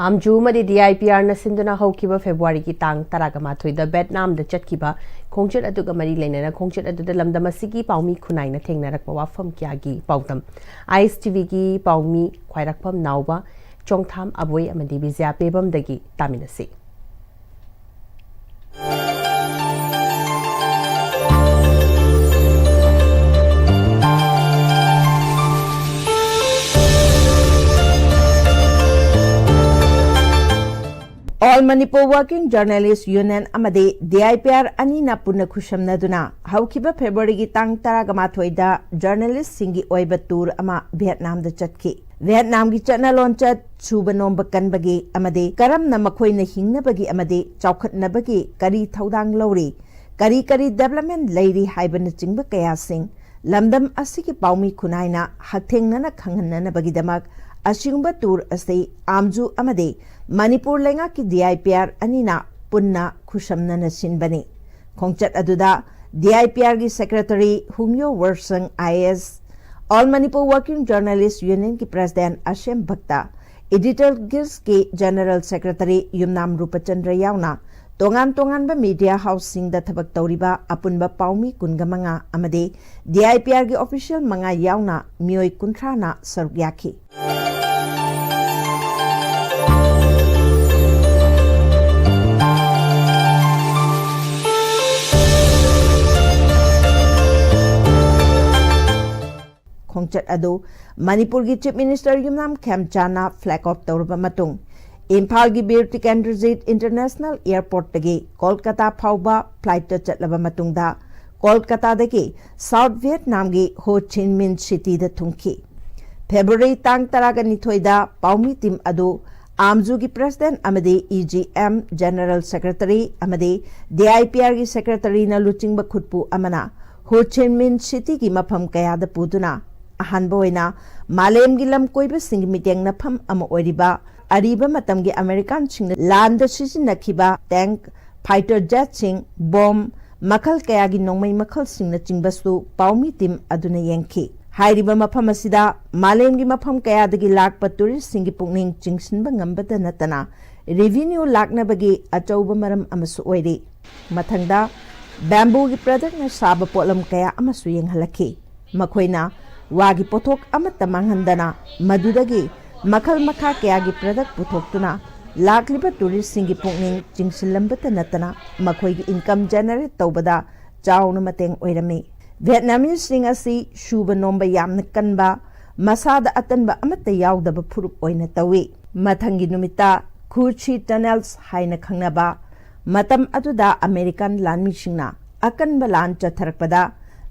ꯑꯥꯝꯖꯨ ꯑꯃꯗꯤ ꯗꯤ ꯑꯥꯏ ꯄꯤ ꯑꯥꯔꯅ ꯁꯤꯟꯗꯨꯅ ꯍꯧꯈꯤꯕ ꯐꯦꯕ꯭ꯔꯨꯋꯥꯔꯤꯒꯤ ꯇꯥꯡ ꯇꯔꯥꯒ ꯃꯥꯊꯣꯏꯗ ꯚꯦꯠꯅꯥꯝꯗ ꯆꯠꯈꯤꯕ ꯈꯣꯡꯆꯠ ꯑꯗꯨꯒ ꯃꯔꯤ ꯂꯩꯅꯅ ꯈꯣꯡꯆꯠ ꯑꯗꯨꯗ ꯂꯝꯗꯝ ꯑꯁꯤꯒꯤ ꯄꯥꯎꯃꯤ ꯈꯨꯟꯅꯥꯏꯅ ꯊꯦꯡꯅꯔꯛꯄ ꯋꯥꯐꯝ ꯀꯌꯥꯒꯤ ꯄꯥꯎꯗꯝ ꯑꯥꯏ ꯑꯦꯁ ꯇꯤ ꯚꯤꯒꯤ ꯄꯥꯎꯃꯤ ꯈ꯭ꯋꯥꯏꯔꯥꯛꯄꯝ ꯅꯥꯎꯕ, ꯆꯣꯡꯊꯥꯝ ꯑꯕꯣꯏ ꯑꯃꯗꯤ Bijaya ꯄꯦꯕꯝꯗꯒꯤ ꯇꯥꯃꯤꯟꯅꯁꯤ꯫ All Manipur Working Journalist Union ꯑꯃꯗꯤ ꯗꯤ ꯑꯥꯏ ꯄꯤ ꯑꯥꯔ ꯑꯅꯤꯅ ꯄꯨꯟꯅ ꯈꯨꯠꯁꯝꯅꯗꯨꯅ ꯍꯧꯈꯤꯕ ꯐꯦꯕ꯭ꯔꯨꯋꯥꯔꯤꯒꯤ ꯇꯥꯡ ꯇꯔꯥꯒ ꯃꯥꯊꯣꯏꯗ ꯖꯔꯅꯦꯂꯤꯁ꯭ꯠꯁꯤꯡꯒꯤ ꯑꯣꯏꯕ ꯇꯨꯔ ꯑꯃ ꯚꯤꯌꯦꯠꯅꯥꯝꯗ ꯆꯠꯈꯤ꯫ ꯚꯤꯌꯦꯠꯅꯥꯝꯒꯤ ꯆꯠꯅ ꯂꯣꯟꯆꯠ, ꯁꯨꯕ ꯅꯣꯝꯕ ꯀꯟꯕꯒꯤ ꯑꯃꯗꯤ ꯀꯔꯝꯅ ꯃꯈꯣꯏꯅ ꯍꯤꯡꯅꯕꯒꯤ ꯑꯃꯗꯤ ꯆꯥꯎꯈꯠꯅꯕꯒꯤ ꯀꯔꯤ ꯊꯧꯗꯥꯡ ꯂꯧꯔꯤ, ꯀꯔꯤ ꯀꯔꯤ ꯗꯦꯕꯂꯞꯃꯦꯟꯠ ꯂꯩꯔꯤ ꯍꯥꯏꯕꯅꯆꯤꯡꯕ ꯀꯌꯥꯁꯤꯡ ꯂꯝꯗꯝ ꯑꯁꯤꯒꯤ ꯄꯥꯎꯃꯤ ꯈꯨꯟꯅꯥꯏꯅ ꯍꯛꯊꯦꯡꯅꯅ ꯈꯪꯍꯟꯅꯅꯕꯒꯤꯗꯃꯛ ꯑꯁꯤꯒꯨꯝꯕ ꯇꯨꯔ ꯑꯁꯤ ꯑꯥꯝꯖꯨ ꯑꯃꯗꯤ ꯃꯅꯤꯄꯨꯔ ꯂꯩꯉꯥꯛꯀꯤ ꯗꯤ ꯑꯥꯏ ꯄꯤ ꯑꯥꯔ ꯑꯅꯤꯅ ꯄꯨꯟꯅ ꯈꯨꯠꯁꯝꯅꯅ ꯁꯤꯟꯕꯅꯤ꯫ ꯈꯣꯡꯆꯠ ꯑꯗꯨꯗ ꯗꯤ ꯑꯥꯏ ꯄꯤ ꯑꯥꯔꯒꯤ secretary Hungyo Worshang I A S, All Manipur Working Journalist Unionꯒꯤ ꯄ꯭ꯔꯦꯁꯤꯗꯦꯟꯠ ꯑꯁꯦꯝ ꯚꯛꯇ, ꯏꯗꯤꯇꯔ ꯒꯤꯜꯁꯀꯤ ꯖꯦꯅꯔꯦꯜ ꯁꯦꯀ꯭ꯔꯦꯇꯔꯤ ꯌꯨꯝꯅꯥꯝ ꯔꯨꯄꯆꯟꯗ꯭ꯔ ꯌꯥꯎꯅ ꯇꯣꯉꯥꯟ ꯇꯣꯉꯥꯟꯕ ꯃꯤꯗꯤꯌꯥ ꯍꯥꯎꯁꯁꯤꯡꯗ ꯊꯕꯛ ꯇꯧꯔꯤꯕ ꯑꯄꯨꯟꯕ ꯄꯥꯎꯃꯤ ꯀꯨꯟꯒ ꯃꯉꯥ ꯑꯃꯗꯤ ꯗꯤ ꯑꯥꯏ ꯄꯤ ꯑꯥꯔꯒꯤ ꯑꯣꯐꯤꯁꯤꯌꯦꯜ ꯃꯉꯥ ꯌꯥꯎꯅ ꯃꯤꯑꯣꯏ ꯀꯨꯟꯊ꯭ꯔꯥꯅ ꯁꯔꯨꯛ ꯌꯥꯈꯤ꯫ ꯈꯣꯡꯆꯠ ꯑꯗꯨ ꯃꯅꯤꯄꯨꯔꯒꯤ Chief Minister ꯌꯨꯝꯅꯥꯝ ꯈꯦꯝꯆꯥꯟꯅ flag off ꯇꯧꯔꯕ ꯃꯇꯨꯡ, ꯏꯝꯐꯥꯜꯒꯤ ꯕꯤꯔ ꯇꯤꯀꯦꯟꯗ꯭ꯔꯖꯤꯠ International Airportꯇꯒꯤ ꯀꯣꯜꯀꯇꯥ ꯐꯥꯎꯕ flightꯇ ꯆꯠꯂꯕ ꯃꯇꯨꯡꯗ, ꯀꯣꯜꯀꯇꯥꯗꯒꯤ South Vietnamꯒꯤ Ho Chi Minh Cityꯗ ꯊꯨꯡꯈꯤ꯫ February ꯇꯥꯡ ꯇꯔꯥꯒ ꯅꯤꯊꯣꯏꯗ ꯄꯥꯎꯃꯤ team ꯑꯗꯨ ꯑꯥꯝꯖꯨꯒꯤ President ꯑꯃꯗꯤ EGM General Secretary ꯑꯃꯗꯤ DIPRꯒꯤ Secretaryꯅ ꯂꯨꯆꯤꯡꯕ ꯈꯨꯠꯄꯨ ꯑꯃꯅ Ho Chi Minh Cityꯒꯤ ꯃꯐꯝ ꯀꯌꯥꯗ ꯄꯨꯗꯨꯅ, ꯑꯍꯥꯟꯕ ꯑꯣꯏꯅ ꯃꯥꯂꯦꯝꯒꯤ ꯂꯝ ꯀꯣꯏꯕꯁꯤꯡꯒꯤ ꯃꯤꯠꯌꯦꯡ ꯅꯐꯝ ꯑꯃ ꯑꯣꯏꯔꯤꯕ ꯑꯔꯤꯕ ꯃꯇꯝꯒꯤ Americanꯁꯤꯡꯅ ꯂꯥꯟꯗ ꯁꯤꯖꯤꯟꯅꯈꯤꯕ tank, fighter jetꯁꯤꯡ, bomb, ꯃꯈꯜ ꯀꯌꯥꯒꯤ ꯅꯣꯡꯃꯩ ꯃꯈꯜꯁꯤꯡꯅꯆꯤꯡꯕꯁꯨ ꯄꯥꯎꯃꯤ team ꯑꯗꯨꯅ ꯌꯦꯡꯈꯤ꯫ ꯍꯥꯏꯔꯤꯕ ꯃꯐꯝ ꯑꯁꯤꯗ ꯃꯥꯂꯦꯝꯒꯤ ꯃꯐꯝ ꯀꯌꯥꯗꯒꯤ ꯂꯥꯛꯄ touristꯁꯤꯡꯒꯤ ꯄꯨꯛꯅꯤꯡ ꯆꯤꯡꯁꯤꯟꯕ ꯉꯝꯕꯇ ꯅꯠꯇꯅ revenue ꯂꯥꯛꯅꯕꯒꯤ ꯑꯆꯧꯕ ꯃꯔꯝ ꯑꯃꯁꯨ ꯑꯣꯏꯔꯤ꯫ ꯃꯊꯪꯗ bambooꯒꯤ productꯅ ꯁꯥꯕ ꯄꯣꯠꯂꯝ ꯀꯌꯥ ꯑꯃꯁꯨ ꯌꯦꯡꯍꯜꯂꯛꯈꯤ꯫ ꯃꯈꯣꯏꯅ ꯋꯥꯒꯤ ꯄꯣꯠꯊꯣꯛ ꯑꯃꯠꯇ ꯃꯥꯡꯍꯟꯗꯅ ꯃꯗꯨꯗꯒꯤ ꯃꯈꯜ ꯃꯈꯥ ꯀꯌꯥꯒꯤ product ꯄꯨꯊꯣꯛꯇꯨꯅ ꯂꯥꯛꯂꯤꯕ touristꯁꯤꯡꯒꯤ ꯄꯨꯛꯅꯤꯡ ꯆꯤꯡꯁꯤꯜꯂꯝꯕꯇ ꯅꯠꯇꯅ ꯃꯈꯣꯏꯒꯤ income generate ꯇꯧꯕꯗ ꯆꯥꯎꯅ ꯃꯇꯦꯡ ꯑꯣꯏꯔꯝꯃꯤ꯫ Vietnameseꯁꯤꯡ ꯑꯁꯤ ꯁꯨꯕ ꯅꯣꯝꯕ ꯌꯥꯝꯅ ꯀꯟꯕ, ꯃꯁꯥꯗ ꯑꯇꯟꯕ ꯑꯃꯠꯇ ꯌꯥꯎꯗꯕ ꯐꯨꯔꯨꯞ ꯑꯣꯏꯅ ꯇꯧꯏ꯫ ꯃꯊꯪꯒꯤ ꯅꯨꯃꯤꯠꯇ Khu Chi Tunnels ꯍꯥꯏꯅ ꯈꯪꯅꯕ, ꯃꯇꯝ ꯑꯗꯨꯗ American ꯂꯥꯟꯃꯤꯁꯤꯡꯅ ꯑꯀꯟꯕ ꯂꯥꯟ ꯆꯠꯊꯔꯛꯄꯗ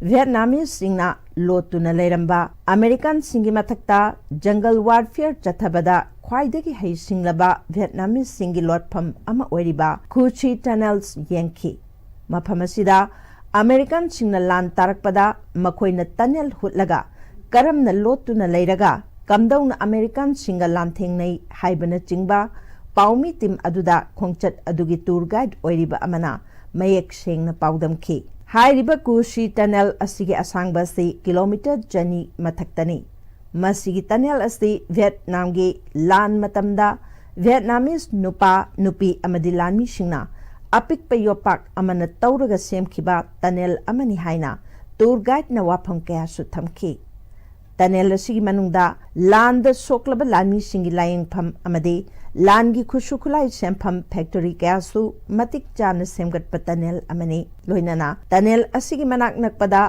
Vietnameseꯁꯤꯡꯅ ꯂꯣꯠꯇꯨꯅ ꯂꯩꯔꯝꯕ Americanꯁꯤꯡꯒꯤ ꯃꯊꯛꯇ jungle warfare ꯆꯠꯊꯕꯗ ꯈ꯭ꯋꯥꯏꯗꯒꯤ ꯍꯩꯁꯤꯡꯂꯕ Vietnameseꯁꯤꯡꯒꯤ ꯂꯣꯠꯐꯝ ꯑꯃ ꯑꯣꯏꯔꯤꯕ Khu Chi Tunnels ꯌꯦꯡꯈꯤ꯫ ꯃꯐꯝ ꯑꯁꯤꯗ Americanꯁꯤꯡꯅ ꯂꯥꯟ ꯇꯥꯔꯛꯄꯗ ꯃꯈꯣꯏꯅ tunnel ꯍꯨꯠꯂꯒ ꯀꯔꯝꯅ ꯂꯣꯠꯇꯨꯅ ꯂꯩꯔꯒ ꯀꯝꯗꯧꯅ Americanꯁꯤꯡꯒ ꯂꯥꯟꯊꯦꯡꯅꯩ ꯍꯥꯏꯕꯅꯆꯤꯡꯕ ꯄꯥꯎꯃꯤ team ꯑꯗꯨꯗ ꯈꯣꯡꯆꯠ ꯑꯗꯨꯒꯤ tour guide ꯑꯣꯏꯔꯤꯕ ꯑꯃꯅ ꯃꯌꯦꯛ ꯁꯦꯡꯅ ꯄꯥꯎꯗꯝꯈꯤ꯫ ꯍꯥꯏꯔꯤꯕ Khu Chi Tunnel ꯑꯁꯤꯒꯤ ꯑꯁꯥꯡꯕ ꯑꯁꯤ kilometre ꯆꯅꯤ ꯃꯊꯛꯇꯅꯤ꯫ ꯃꯁꯤꯒꯤ tunnel ꯑꯁꯤ Vietnamꯒꯤ ꯂꯥꯟ ꯃꯇꯝꯗ Vietnamese ꯅꯨꯄꯥ, ꯅꯨꯄꯤ ꯑꯃꯗꯤ ꯂꯥꯟꯃꯤꯁꯤꯡꯅ ꯑꯄꯤꯛꯄ ꯌꯣꯠꯄꯥꯛ ꯑꯃꯅ ꯇꯧꯔꯒ ꯁꯦꯝꯈꯤꯕ tunnel ꯑꯃꯅꯤ ꯍꯥꯏꯅ tour guideꯅ ꯋꯥꯐꯝ ꯀꯌꯥꯁꯨ ꯊꯝꯈꯤ꯫ Tunnel ꯑꯁꯤꯒꯤ ꯃꯅꯨꯡꯗ ꯂꯥꯟꯗ ꯁꯣꯛꯂꯕ ꯂꯥꯟꯃꯤꯁꯤꯡꯒꯤ ꯂꯥꯌꯦꯡꯐꯝ ꯑꯃꯗꯤ ꯂꯥꯟꯒꯤ ꯈꯨꯠꯁꯨ ꯈꯨꯠꯂꯥꯏ ꯁꯦꯝꯐꯝ factory ꯀꯌꯥꯁꯨ ꯃꯇꯤꯛ ꯆꯥꯅ ꯁꯦꯝꯒꯠꯄ tunnel ꯑꯃꯅꯤ꯫ ꯂꯣꯏꯅꯅ tunnel ꯑꯁꯤꯒꯤ ꯃꯅꯥꯛ ꯅꯛꯄꯗ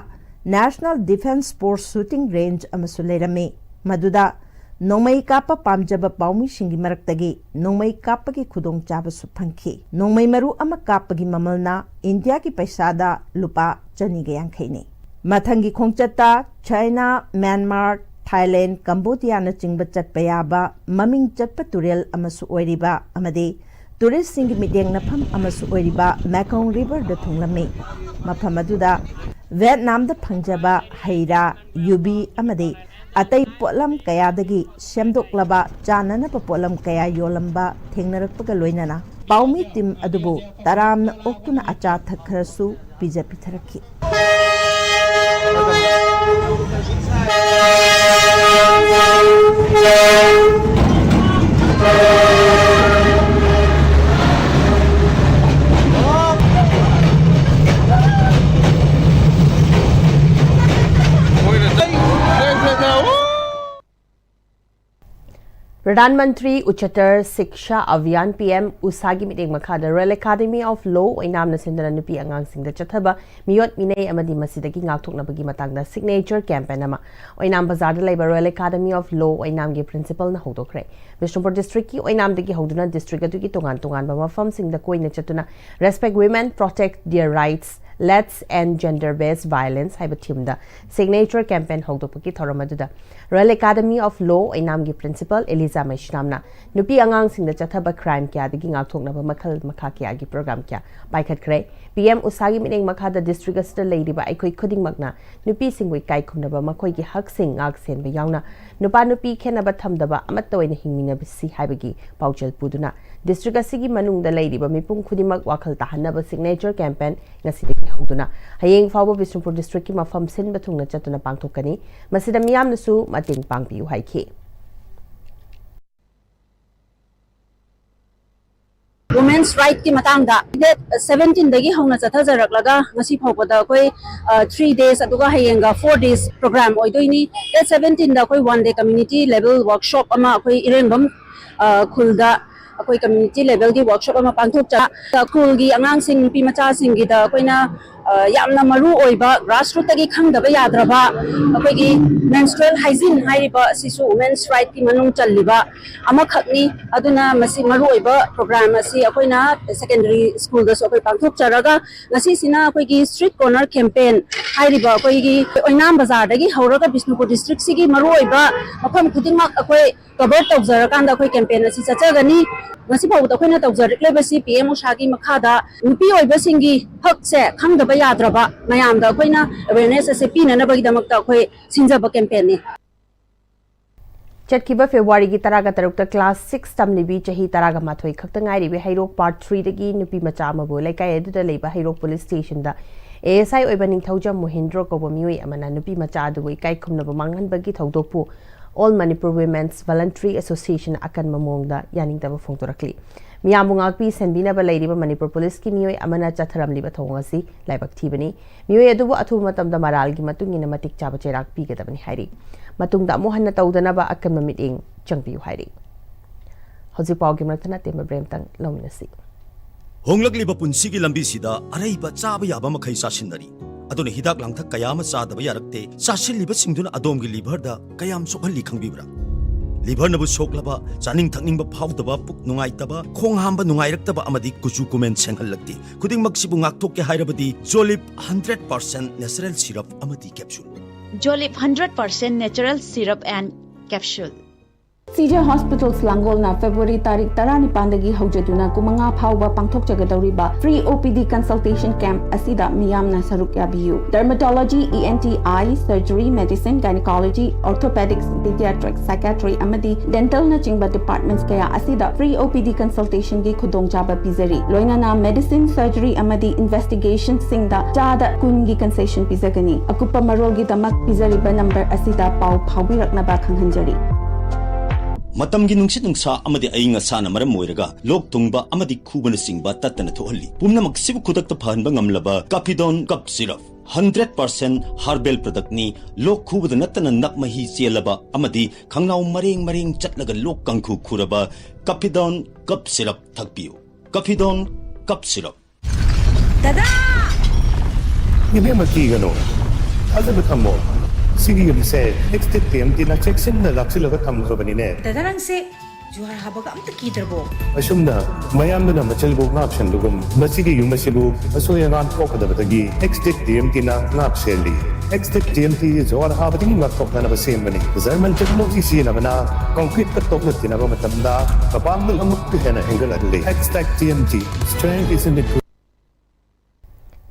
National Defence Force Shooting Range ꯑꯃꯁꯨ ꯂꯩꯔꯝꯃꯤ, ꯃꯗꯨꯗ ꯅꯣꯡꯃꯩ ꯀꯥꯞꯄ ꯄꯥꯝꯖꯕ ꯄꯥꯎꯃꯤꯁꯤꯡꯒꯤ ꯃꯔꯛꯇꯒꯤ ꯅꯣꯡꯃꯩ ꯀꯥꯞꯄꯒꯤ ꯈꯨꯗꯣꯡꯆꯥꯕꯁꯨ ꯐꯪꯈꯤ꯫ ꯅꯣꯡꯃꯩ ꯃꯔꯨ ꯑꯃ ꯀꯥꯞꯄꯒꯤ ꯃꯃꯜꯅ ꯏꯟꯗꯤꯌꯥꯒꯤ ꯄꯩꯁꯥꯗ ꯂꯨꯄꯥ ꯆꯅꯤꯒ ꯌꯥꯡꯈꯩꯅꯤ꯫ ꯃꯊꯪꯒꯤ ꯈꯣꯡꯆꯠꯇ ꯆꯥꯏꯅꯥ, ꯃ꯭ꯌꯥꯟꯃꯥꯔ, ꯊꯥꯏꯂꯦꯟ, ꯀꯝꯕꯣꯗꯤꯌꯥꯅꯆꯤꯡꯕ ꯆꯠꯄ ꯌꯥꯕ ꯃꯃꯤꯡ ꯆꯠꯄ ꯇꯨꯔꯦꯜ ꯑꯃꯁꯨ ꯑꯣꯏꯔꯤꯕ ꯑꯃꯗꯤ ꯇꯨꯔꯤꯁꯁꯤꯡꯒꯤ ꯃꯤꯠꯌꯦꯡ ꯅꯐꯝ ꯑꯃꯁꯨ ꯑꯣꯏꯔꯤꯕ ꯃꯦꯀꯣꯡ ꯔꯤꯚꯔꯗ ꯊꯨꯡꯂꯝꯃꯤ꯫ ꯃꯐꯝ ꯑꯗꯨꯗ ꯚꯤꯌꯦꯠꯅꯥꯝꯗ ꯐꯪꯖꯕ ꯍꯩ ꯔꯥ, ꯌꯨꯕꯤ ꯑꯃꯗꯤ ꯑꯇꯩ ꯄꯣꯠꯂꯝ ꯀꯌꯥꯗꯒꯤ ꯁꯦꯝꯗꯣꯛꯂꯕ ꯆꯥꯅꯅꯕ ꯄꯣꯠꯂꯝ ꯀꯌꯥ ꯌꯣꯜꯂꯝꯕ ꯊꯦꯡꯅꯔꯛꯄꯒ ꯂꯣꯏꯅꯅ ꯄꯥꯎꯃꯤ ꯇꯤꯝ ꯑꯗꯨꯕꯨ ꯇꯔꯥꯝꯅ ꯑꯣꯛꯇꯨꯅ ꯑꯆꯥ ꯑꯊꯛ ꯈꯔꯁꯨ ꯄꯤꯖ ꯄꯤꯊꯔꯛꯈꯤ꯫ ꯄ꯭ꯔꯙꯥꯟ ꯃꯟꯇ꯭ꯔꯤ ꯎꯆꯇꯔ ꯁꯤꯛꯁꯥ ꯑꯚꯤꯌꯥꯟ, ꯄꯤ ꯑꯦꯝ ꯎꯁꯥꯒꯤ ꯃꯤꯠꯌꯦꯡ ꯃꯈꯥꯗ Royal Academy of Law ꯑꯣꯏꯅꯥꯝꯅ ꯁꯤꯟꯗꯨꯅ ꯅꯨꯄꯤ ꯑꯉꯥꯡꯁꯤꯡꯗ ꯆꯠꯊꯕ ꯃꯤꯑꯣꯠ ꯃꯤꯅꯩ ꯑꯃꯗꯤ ꯃꯁꯤꯗꯒꯤ ꯉꯥꯛꯊꯣꯛꯅꯕꯒꯤ ꯃꯇꯥꯡꯗ signature campaign ꯑꯃ ꯑꯣꯏꯅꯥꯝ ꯕꯖꯥꯔꯗ ꯂꯩꯕ Royal Academy of Law ꯑꯣꯏꯅꯥꯝꯒꯤ principalꯅ ꯍꯧꯗꯣꯛꯈ꯭ꯔꯦ꯫ Bishnupur districtꯀꯤ ꯑꯣꯏꯅꯥꯝꯗꯒꯤ ꯍꯧꯗꯨꯅ district ꯑꯗꯨꯒꯤ ꯇꯣꯉꯥꯟ ꯇꯣꯉꯥꯟꯕ ꯃꯐꯝꯁꯤꯡꯗ ꯀꯣꯏꯅ ꯆꯠꯇꯨꯅ Respect Women, Protect Their Rights, Let's End Gender Based Violence ꯍꯥꯏꯕ themeꯗ signature campaign ꯍꯧꯗꯣꯛꯄꯒꯤ ꯊꯧꯔꯝ ꯑꯗꯨꯗ Royal Academy of Law ꯑꯣꯏꯅꯥꯝꯒꯤ principal ꯑꯦꯂꯤꯖꯥ ꯃꯩꯁꯅꯥꯝꯅ ꯅꯨꯄꯤ ꯑꯉꯥꯡꯁꯤꯡꯗ ꯆꯠꯊꯕ crime ꯀꯌꯥꯗꯒꯤ ꯉꯥꯛꯊꯣꯛꯅꯕ ꯃꯈꯜ ꯃꯈꯥ ꯀꯌꯥꯒꯤ program ꯀꯌꯥ ꯄꯥꯏꯈꯠꯈ꯭ꯔꯦ꯫ ꯄꯤ ꯑꯦꯝ ꯎꯁꯥꯒꯤ ꯃꯤꯠꯌꯦꯡ ꯃꯈꯥꯗ district ꯑꯁꯤꯗ ꯂꯩꯔꯤꯕ ꯑꯩꯈꯣꯏ ꯈꯨꯗꯤꯡꯃꯛꯅ ꯅꯨꯄꯤꯁꯤꯡꯕꯨ ꯏꯀꯥꯏ ꯈꯨꯝꯅꯕ, ꯃꯈꯣꯏꯒꯤ ꯍꯛꯁꯤꯡ ꯉꯥꯛ ꯁꯦꯟꯕ ꯌꯥꯎꯅ ꯅꯨꯄꯥ ꯅꯨꯄꯤ ꯈꯦꯠꯅꯕ ꯊꯝꯗꯕ ꯑꯃꯠꯇ ꯑꯣꯏꯅ ꯍꯤꯡꯃꯤꯟꯅꯕꯁꯤ ꯍꯥꯏꯕꯒꯤ ꯄꯥꯎꯖꯦꯜ ꯄꯨꯗꯨꯅ district ꯑꯁꯤꯒꯤ ꯃꯅꯨꯡꯗ ꯂꯩꯔꯤꯕ ꯃꯤꯄꯨꯝ ꯈꯨꯗꯤꯡꯃꯛ ꯋꯥꯈꯜ ꯇꯥꯍꯟꯅꯕ signature campaign ꯉꯁꯤꯗꯒꯤ ꯍꯧꯗꯨꯅ ꯍꯌꯦꯡ ꯐꯥꯎꯕ ꯕꯤꯁꯅꯨꯄꯨꯔ districtꯀꯤ ꯃꯐꯝ ꯁꯤꯟꯕ ꯊꯨꯡꯅ ꯆꯠꯇꯨꯅ ꯄꯥꯡꯊꯣꯛꯀꯅꯤ꯫ ꯃꯁꯤꯗ ꯃꯤꯌꯥꯝꯅꯁꯨ ꯃꯇꯦꯡ ꯄꯥꯡꯕꯤꯌꯨ ꯍꯥꯏꯈꯤ꯫ Women's rightꯀꯤ ꯃꯇꯥꯡꯗ date seventeenꯗꯒꯤ ꯍꯧꯅ ꯆꯠꯊꯖꯔꯛꯂꯒ ꯉꯁꯤ ꯐꯥꯎꯕꯗ ꯑꯩꯈꯣꯏ three days ꯑꯗꯨꯒ ꯍꯌꯦꯡꯒ four days program ꯑꯣꯏꯗꯣꯏꯅꯤ꯫ Date seventeenꯗ ꯑꯩꯈꯣꯏ one day community level workshop ꯑꯃ ꯑꯩꯈꯣꯏ ꯏꯔꯦꯡꯕꯝ ꯈꯨꯜꯗ ꯑꯩꯈꯣꯏ community levelꯒꯤ workshop ꯑꯃ ꯄꯥꯡꯊꯣꯛꯆ ꯈꯨꯜꯒꯤ ꯑꯉꯥꯡꯁꯤꯡ, ꯅꯨꯄꯤ ꯃꯆꯥꯁꯤꯡꯒꯤꯗ ꯑꯩꯈꯣꯏꯅ ꯌꯥꯝꯅ ꯃꯔꯨ ꯑꯣꯏꯕ, ꯒ꯭ꯔꯥꯁꯔꯨꯠꯇꯒꯤ ꯈꯪꯗꯕ ꯌꯥꯗ꯭ꯔꯕ ꯑꯩꯈꯣꯏꯒꯤ ꯃꯦꯟꯁꯇ꯭ꯔꯨꯑꯦꯜ ꯍꯥꯏꯖꯤꯟ ꯍꯥꯏꯔꯤꯕ ꯑꯁꯤꯁꯨ ꯋꯨꯃꯦꯟꯁ ꯔꯥꯏꯠꯀꯤ ꯃꯅꯨꯡ ꯆꯜꯂꯤꯕ ꯑꯃꯈꯛꯅꯤ꯫ ꯑꯗꯨꯅ ꯃꯁꯤ ꯃꯔꯨ ꯑꯣꯏꯕ ꯄ꯭ꯔꯣꯒ꯭ꯔꯥꯝ ꯑꯁꯤ ꯑꯩꯈꯣꯏꯅ ꯁꯦꯀꯦꯟꯗꯔꯤ ꯁ꯭ꯀꯨꯜꯗꯁꯨ ꯑꯩꯈꯣꯏ ꯄꯥꯡꯊꯣꯛꯆꯔꯒ, ꯉꯁꯤꯁꯤꯅ ꯑꯩꯈꯣꯏꯒꯤ ꯁ꯭ꯇ꯭ꯔꯤꯠ ꯀꯣꯔꯅꯔ ꯀꯦꯝꯄꯦꯟ ꯍꯥꯏꯔꯤꯕ ꯑꯩꯈꯣꯏꯒꯤ ꯑꯣꯏꯅꯥꯝ ꯕꯖꯥꯔꯗꯒꯤ ꯍꯧꯔꯒ ꯕꯤꯁꯅꯨꯄꯨꯔ ꯗꯤꯁꯇ꯭ꯔꯤꯛꯁꯤꯒꯤ ꯃꯔꯨ ꯑꯣꯏꯕ ꯃꯐꯝ ꯈꯨꯗꯤꯡꯃꯛ ꯑꯩꯈꯣꯏ ꯀꯚꯔ ꯇꯧꯖꯔꯀꯥꯟꯗ ꯑꯩꯈꯣꯏ ꯀꯦꯝꯄꯦꯟ ꯑꯁꯤ ꯆꯠꯆꯒꯅꯤ꯫ ꯉꯁꯤ ꯐꯥꯎꯕꯗ ꯑꯩꯈꯣꯏꯅ ꯇꯧꯖꯔꯛꯂꯤꯕꯁꯤ ꯄꯤ ꯑꯦꯝ ꯎꯁꯥꯒꯤ ꯃꯈꯥꯗ ꯅꯨꯄꯤ ꯑꯣꯏꯕꯁꯤꯡꯒꯤ ꯍꯛꯁꯦ ꯈꯪꯗꯕ ꯌꯥꯗ꯭ꯔꯕ ꯃꯌꯥꯝꯗ ꯑꯩꯈꯣꯏꯅ ꯑꯦꯋꯦꯔꯅꯦꯁ ꯑꯁꯦ ꯄꯤꯅꯅꯕꯒꯤꯗꯃꯛꯇ ꯑꯩꯈꯣꯏ ꯁꯤꯟꯖꯕ ꯀꯦꯝꯄꯦꯟꯅꯤ꯫ ꯆꯠꯈꯤꯕ ꯐꯦꯕ꯭ꯔꯨꯋꯥꯔꯤꯒꯤ ꯇꯔꯥꯒ ꯇꯔꯨꯛꯇ ꯀ꯭ꯂꯥꯁ ꯁꯤꯛꯁ ꯇꯝꯂꯤꯕꯤ ꯆꯍꯤ ꯇꯔꯥꯒ ꯃꯥꯊꯣꯏ ꯈꯛꯇ ꯉꯥꯏꯔꯤꯕꯤ ꯍꯩꯔꯣꯛ ꯄꯥꯔꯠ ꯊ꯭ꯔꯤꯗꯒꯤ ꯅꯨꯄꯤ ꯃꯆꯥ ꯑꯃꯕꯨ ꯂꯩꯀꯥꯏ ꯑꯗꯨꯗ ꯂꯩꯕ ꯍꯩꯔꯣꯛ ꯄꯨꯂꯤꯁ ꯁ꯭ꯇꯦꯁꯟꯗ ꯑꯦ ꯑꯦꯁ ꯑꯥꯏ ꯑꯣꯏꯕ ꯅꯤꯡꯊꯧꯖꯝ ꯃꯣꯍꯤꯟꯗ꯭ꯔꯣ ꯀꯧꯕ ꯃꯤꯑꯣꯏ ꯑꯃꯅ ꯅꯨꯄꯤ ꯃꯆꯥ ꯑꯗꯨꯕꯨ ꯏꯀꯥꯏ ꯈꯨꯝꯅꯕ ꯃꯥꯡꯍꯟꯕꯒꯤ ꯊꯧꯗꯣꯛꯄꯨ All Manipur Women's Voluntary Association ꯑꯀꯟꯕ ꯃꯑꯣꯡꯗ ꯌꯥꯅꯤꯡꯗꯕ ꯐꯣꯡꯗꯣꯔꯛꯂꯤ꯫ ꯃꯤꯌꯥꯝꯕꯨ ꯉꯥꯛꯄꯤ ꯁꯦꯟꯕꯤꯅꯕ ꯂꯩꯔꯤꯕ ꯃꯅꯤꯄꯨꯔ ꯄꯨꯂꯤꯁꯀꯤ ꯃꯤꯑꯣꯏ ꯑꯃꯅ ꯆꯠꯊꯔꯝꯂꯤꯕ ꯊꯧꯑꯣꯡ ꯑꯁꯤ ꯂꯥꯏꯕꯛ ꯊꯤꯕꯅꯤ꯫ ꯃꯤꯑꯣꯏ ꯑꯗꯨꯕꯨ ꯑꯊꯨꯕ ꯃꯇꯝꯗ ꯃꯔꯥꯜꯒꯤ ꯃꯇꯨꯡ ꯏꯟꯅ ꯃꯇꯤꯛ ꯆꯥꯕ ꯆꯩꯔꯥꯛ ꯄꯤꯒꯗꯕꯅꯤ ꯍꯥꯏꯔꯤ꯫ ꯃꯇꯨꯡꯗ ꯑꯃꯨꯛ ꯍꯟꯅ ꯇꯧꯗꯅꯕ ꯑꯀꯟꯕ ꯃꯤꯠꯌꯦꯡ ꯆꯪꯕꯤꯌꯨ ꯍꯥꯏꯔꯤ꯫ ꯍꯧꯖꯤꯛ ꯄꯥꯎꯒꯤ ꯃꯔꯛꯇ ꯅꯇꯦꯝꯕ ꯕ꯭ꯔꯦꯝꯇꯪ ꯂꯧꯃꯤꯟꯅꯁꯤ꯫ ꯍꯣꯡꯂꯛꯂꯤꯕ ꯄꯨꯟꯁꯤꯒꯤ ꯂꯝꯕꯤꯁꯤꯗ ꯑꯔꯩꯕ ꯆꯥꯕ ꯌꯥꯕ ꯃꯈꯩ ꯆꯥꯁꯤꯟꯅꯔꯤ꯫ ꯑꯗꯨꯅ ꯍꯤꯗꯥꯛ ꯂꯥꯡꯊꯛ ꯀꯌꯥ ꯑꯃ ꯆꯥꯗꯕ ꯌꯥꯔꯛꯇꯦ꯫ ꯆꯥꯁꯤꯜꯂꯤꯕꯁꯤꯡꯗꯨꯅ ꯑꯗꯣꯝꯒꯤ ꯂꯤꯚꯔꯗ ꯀꯌꯥꯝ ꯁꯣꯛꯍꯜꯂꯤ ꯈꯪꯕꯤꯕ꯭ꯔꯥ? ꯂꯤꯚꯔꯅꯕꯨ ꯁꯣꯛꯂꯕ, ꯆꯥꯅꯤꯡ ꯊꯛꯅꯤꯡꯕ ꯐꯥꯎꯗꯕ, ꯄꯨꯛ ꯅꯨꯡꯉꯥꯏꯇꯕ, ꯈꯣꯡ ꯍꯥꯝꯕ ꯅꯨꯡꯉꯥꯏꯔꯛꯇꯕ ꯑꯃꯗꯤ ꯀꯨꯆꯨ ꯀꯨꯃꯦꯟ ꯁꯦꯡꯍꯜꯂꯛꯇꯦ꯫ ꯈꯨꯗꯤꯡꯃꯛꯁꯤꯕꯨ ꯉꯥꯛꯊꯣꯛꯀꯦ ꯍꯥꯏꯔꯕꯗꯤ ꯖꯣꯂꯤꯞ ꯍꯟꯗ꯭ꯔꯦꯠ ꯄꯥꯔꯁꯦꯟ ꯅꯦꯆꯔꯦꯜ ꯁꯤꯔꯞ ꯑꯃꯗꯤ capsule. Jolip hundred percent natural syrup and capsule. ꯁꯤꯖꯦ ꯍꯣꯁꯄꯤꯇꯥꯜꯁ ꯂꯥꯡꯒꯣꯜꯅ ꯐꯦꯕ꯭ꯔꯨꯋꯥꯔꯤ ꯇꯥꯔꯤꯛ ꯇꯔꯥꯅꯤꯄꯥꯟꯗꯒꯤ ꯍꯧꯖꯗꯨꯅ ꯀꯨꯟꯃꯉꯥ ꯐꯥꯎꯕ ꯄꯥꯡꯊꯣꯛꯆꯒꯗꯧꯔꯤꯕ free O P D consultation camp ꯑꯁꯤꯗ ꯃꯤꯌꯥꯝꯅ ꯁꯔꯨꯛ ꯌꯥꯕꯤꯌꯨ꯫ Dermatology, E N T, Eye, Surgery, Medicine, Gynecology, Orthopedics, Pediatrics, Psychiatry ꯑꯃꯗꯤ Dental ꯅꯆꯤꯡꯕ departments ꯀꯌꯥ ꯑꯁꯤꯗ free O P D consultation ꯒꯤ ꯈꯨꯗꯣꯡꯆꯥꯕ ꯄꯤꯖꯔꯤ꯫ ꯂꯣꯏꯅꯅ Medicine, Surgery ꯑꯃꯗꯤ Investigation ꯁꯤꯡꯗ ꯆꯥꯗ ꯀꯨꯟꯒꯤ concession ꯄꯤꯖꯒꯅꯤ꯫ ꯑꯀꯨꯞꯄ ꯃꯔꯣꯜꯒꯤꯗꯃꯛ ꯄꯤꯖꯔꯤꯕ number ꯑꯁꯤꯗ ꯄꯥꯎ ꯐꯥꯎꯕꯤꯔꯛꯅꯕ ꯈꯪꯍꯟꯖꯔꯤ꯫ ꯃꯇꯝꯒꯤ ꯅꯨꯡꯁꯤꯠ ꯅꯨꯡꯁꯥ ꯑꯃꯗꯤ ꯑꯏꯪ ꯑꯁꯥꯅ ꯃꯔꯝ ꯑꯣꯏꯔꯒ ꯂꯣꯛ ꯊꯨꯡꯕ ꯑꯃꯗꯤ ꯈꯨꯕꯅꯆꯤꯡꯕ ꯇꯠꯇꯅ ꯊꯣꯛꯍꯜꯂꯤ꯫ ꯄꯨꯝꯅꯃꯛꯁꯤꯕꯨ ꯈꯨꯗꯛꯇ ꯐꯍꯟꯕ ꯉꯝꯂꯕ Capidon Cough Syrup, hundred percent herbal product ꯅꯤ꯫ ꯂꯣꯛ ꯈꯨꯕꯗ ꯅꯠꯇꯅ ꯅꯞ ꯃꯍꯤ ꯆꯦꯜꯂꯕ ꯑꯃꯗꯤ ꯈꯪꯅꯥꯎ ꯃꯔꯦꯡ ꯃꯔꯦꯡ ꯆꯠꯂꯒ ꯂꯣꯛ ꯀꯥꯡꯈꯨ ꯈꯨꯔꯕ Capidon Cough Syrup ꯊꯛꯄꯤꯌꯨ꯫ Capidon Cough Syrup꯫ ꯗꯗꯥ! ꯏꯕꯦꯝꯃ, ꯀꯤꯒꯅꯨ, ꯊꯥꯖꯕ ꯊꯝꯃꯣ꯫ ꯁꯤꯒꯤ ꯌꯨꯝꯁꯦ ꯑꯦꯛꯁꯇꯦꯛ ꯇꯤ ꯑꯦꯝ ꯇꯤꯅ ꯆꯦꯛꯁꯤꯟꯅ ꯂꯥꯛꯁꯤꯜꯂꯒ ꯊꯝꯈ꯭ꯔꯕꯅꯤꯅꯦ꯫ ꯗꯗꯥ, ꯅꯪꯁꯦ ꯖꯨꯍꯥꯔ ꯍꯥꯕꯒ ꯑꯝꯇ ꯀꯤꯗ꯭ꯔꯕꯣ? ꯑꯁꯨꯝꯅ ꯃꯌꯥꯝꯗꯨꯅ ꯃꯆꯤꯜꯕꯨ ꯉꯥꯛꯁꯦꯟꯕꯒꯨꯝ, ꯃꯁꯤꯒꯤ ꯌꯨꯝ ꯑꯁꯤꯕꯨ ꯑꯁꯣꯏ ꯑꯉꯥꯝ ꯊꯣꯛꯀꯗꯕꯗꯒꯤ ꯑꯦꯛꯁꯇꯦꯛ ꯇꯤ ꯑꯦꯝ ꯇꯤꯅ ꯉꯥꯛ ꯁꯦꯜꯂꯤ꯫ ꯑꯦꯛꯁꯇꯦꯛ ꯇꯤ ꯑꯦꯝ ꯇꯤ ꯖꯨꯍꯥꯔ ꯍꯥꯕꯗꯒꯤ ꯉꯥꯛꯊꯣꯛꯅꯅꯕ ꯁꯦꯝꯕꯅꯤ꯫ ꯖꯔꯃꯟ ꯇꯦꯛꯅꯣꯂꯣꯖꯤ ꯁꯤꯖꯤꯟꯅꯕꯅ ꯀꯪꯀ꯭ꯔꯤꯠꯀ ꯇꯣꯛꯅ ꯇꯤꯟꯅꯕ ꯃꯇꯝꯗ ꯃꯄꯥꯡꯒꯜ ꯑꯃꯨꯛꯀ ꯍꯦꯟꯅ ꯍꯦꯟꯒꯠꯍꯜꯂꯤ꯫ Extech T M T, strength is in the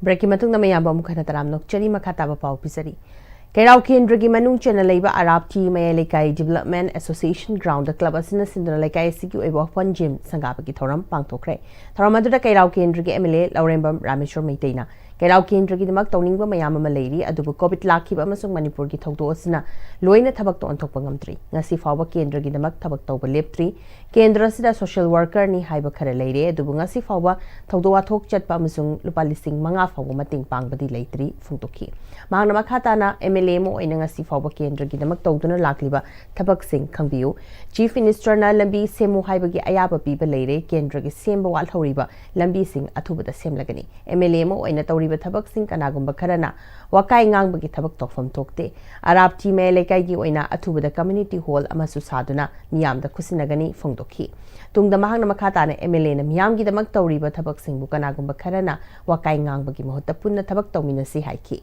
ꯕ꯭ꯔꯦꯛꯀꯤ ꯃꯇꯨꯡꯗ ꯃꯌꯥꯝꯕꯨ ꯑꯃꯨꯛ ꯍꯟꯅ ꯇꯔꯥꯝꯅ ꯑꯣꯛꯆꯔꯤ꯫ ꯃꯈꯥ ꯇꯥꯕ ꯄꯥꯎ ꯄꯤꯖꯔꯤ꯫ ꯀꯩꯔꯥꯎ ꯀꯦꯟꯗ꯭ꯔꯒꯤ ꯃꯅꯨꯡ ꯆꯟꯅ ꯂꯩꯕ ꯑꯔꯥꯞꯊꯤ ꯃꯌꯥꯏ ꯂꯩꯀꯥꯏ ꯗꯤꯕꯂꯞꯃꯦꯟ ꯑꯦꯁꯣꯁꯤꯌꯦꯁꯟ ꯒ꯭ꯔꯥꯎꯟꯗ ꯀ꯭ꯂꯕ ꯑꯁꯤꯅ ꯁꯤꯟꯗꯨꯅ ꯂꯩꯀꯥꯏ ꯑꯁꯤꯒꯤ ꯑꯣꯏꯕ ꯐꯟ ꯖꯤꯝ ꯁꯪꯒꯥꯕꯒꯤ ꯊꯧꯔꯝ ꯄꯥꯡꯊꯣꯛꯈ꯭ꯔꯦ꯫ ꯊꯧꯔꯝ ꯑꯗꯨꯗ ꯀꯩꯔꯥꯎ ꯀꯦꯟꯗ꯭ꯔꯒꯤ ꯑꯦꯝ ꯑꯦꯜ ꯑꯦ ꯂꯧꯔꯦꯝꯕꯝ ꯔꯥꯃꯦꯁꯣꯔ ꯃꯩꯇꯩꯅ ꯀꯩꯔꯥꯎ ꯀꯦꯟꯗ꯭ꯔꯒꯤꯗꯃꯛ ꯇꯧꯅꯤꯡꯕ ꯃꯌꯥꯝ ꯑꯃ ꯂꯩꯔꯤ, ꯑꯗꯨꯕꯨ ꯀꯣꯚꯤꯗ ꯂꯥꯛꯈꯤꯕ ꯑꯃꯁꯨꯡ ꯃꯅꯤꯄꯨꯔꯒꯤ ꯊꯧꯗꯣꯛ ꯑꯁꯤꯅ ꯂꯣꯏꯅ ꯊꯕꯛꯇ ꯑꯣꯟꯊꯣꯛꯄ ꯉꯝꯗ꯭ꯔꯤ꯫ ꯉꯁꯤ ꯐꯥꯎꯕ ꯀꯦꯟꯗ꯭ꯔꯒꯤꯗꯃꯛ ꯊꯕꯛ ꯇꯧꯕ ꯂꯦꯞꯇ꯭ꯔꯤ꯫ ꯀꯦꯟꯗ꯭ꯔ ꯑꯁꯤꯗ ꯁꯣꯁꯤꯌꯦꯜ ꯋꯥꯔꯀꯔꯅꯤ ꯍꯥꯏꯕ ꯈꯔ ꯂꯩꯔꯦ, ꯑꯗꯨꯕꯨ ꯉꯁꯤ ꯐꯥꯎꯕ ꯊꯧꯗꯣꯛ ꯋꯥꯊꯣꯛ ꯆꯠꯄ ꯑꯃꯁꯨꯡ ꯂꯨꯄꯥ ꯂꯤꯁꯤꯡ ꯃꯉꯥ ꯐꯥꯎꯕ ꯃꯇꯦꯡ ꯄꯥꯡꯕꯗꯤ ꯂꯩꯇ꯭ꯔꯤ ꯐꯣꯡꯗꯣꯛꯈꯤ꯫ ꯃꯍꯥꯛꯅ ꯃꯈꯥ ꯇꯥꯅ ꯑꯦꯝ ꯑꯦꯜ ꯑꯦ ꯑꯃ ꯑꯣꯏꯅ ꯉꯁꯤ ꯐꯥꯎꯕ ꯀꯦꯟꯗ꯭ꯔꯒꯤꯗꯃꯛ ꯇꯧꯗꯨꯅ ꯂꯥꯛꯂꯤꯕ ꯊꯕꯛꯁꯤꯡ ꯈꯪꯕꯤꯌꯨ꯫ ꯆꯤꯐ ꯃꯤꯅꯤꯁꯇꯔꯅ ꯂꯝꯕꯤ ꯁꯦꯝꯃꯨ ꯍꯥꯏꯕꯒꯤ ꯑꯌꯥꯕ ꯄꯤꯕ ꯂꯩꯔꯦ, ꯀꯦꯟꯗ꯭ꯔꯒꯤ ꯁꯦꯝꯕ ꯋꯥꯠꯍꯧꯔꯤꯕ ꯂꯝꯕꯤꯁꯤꯡ ꯑꯊꯨꯕꯗ ꯁꯦꯝꯂꯒꯅꯤ꯫ ꯑꯦꯝ ꯑꯦꯜ ꯑꯦ ꯑꯃ ꯑꯣꯏꯅ ꯇꯧꯔꯤꯕ ꯊꯕꯛꯁꯤꯡ ꯀꯅꯥꯒꯨꯝꯕ ꯈꯔꯅ ꯋꯥꯀꯥꯏ ꯉꯥꯡꯕꯒꯤ ꯊꯕꯛ ꯇꯧꯐꯝ ꯊꯣꯛꯇꯦ꯫ ꯑꯔꯥꯞꯊꯤ ꯃꯌꯥꯏ ꯂꯩꯀꯥꯏꯒꯤ ꯑꯣꯏꯅ ꯑꯊꯨꯕꯗ ꯀꯝꯃ꯭ꯌꯨꯅꯤꯇꯤ ꯍꯣꯜ ꯑꯃꯁꯨ ꯁꯥꯗꯨꯅ ꯃꯤꯌꯥꯝꯗ ꯈꯨꯠꯁꯤꯟꯅꯒꯅꯤ ꯐꯣꯡꯗꯣꯛꯈꯤ꯫ ꯇꯨꯡꯗ ꯃꯍꯥꯛꯅ ꯃꯈꯥ ꯇꯥꯅ ꯑꯦꯝ ꯑꯦꯜ ꯑꯦꯅ ꯃꯤꯌꯥꯝꯒꯤꯗꯃꯛ ꯇꯧꯔꯤꯕ ꯊꯕꯛꯁꯤꯡꯕꯨ ꯀꯅꯥꯒꯨꯝꯕ ꯈꯔꯅ ꯋꯥꯀꯥꯏ ꯉꯥꯡꯕꯒꯤ ꯃꯍꯨꯠꯇ ꯄꯨꯟꯅ ꯊꯕꯛ ꯇꯧꯃꯤꯟꯅꯁꯤ ꯍꯥꯏꯈꯤ꯫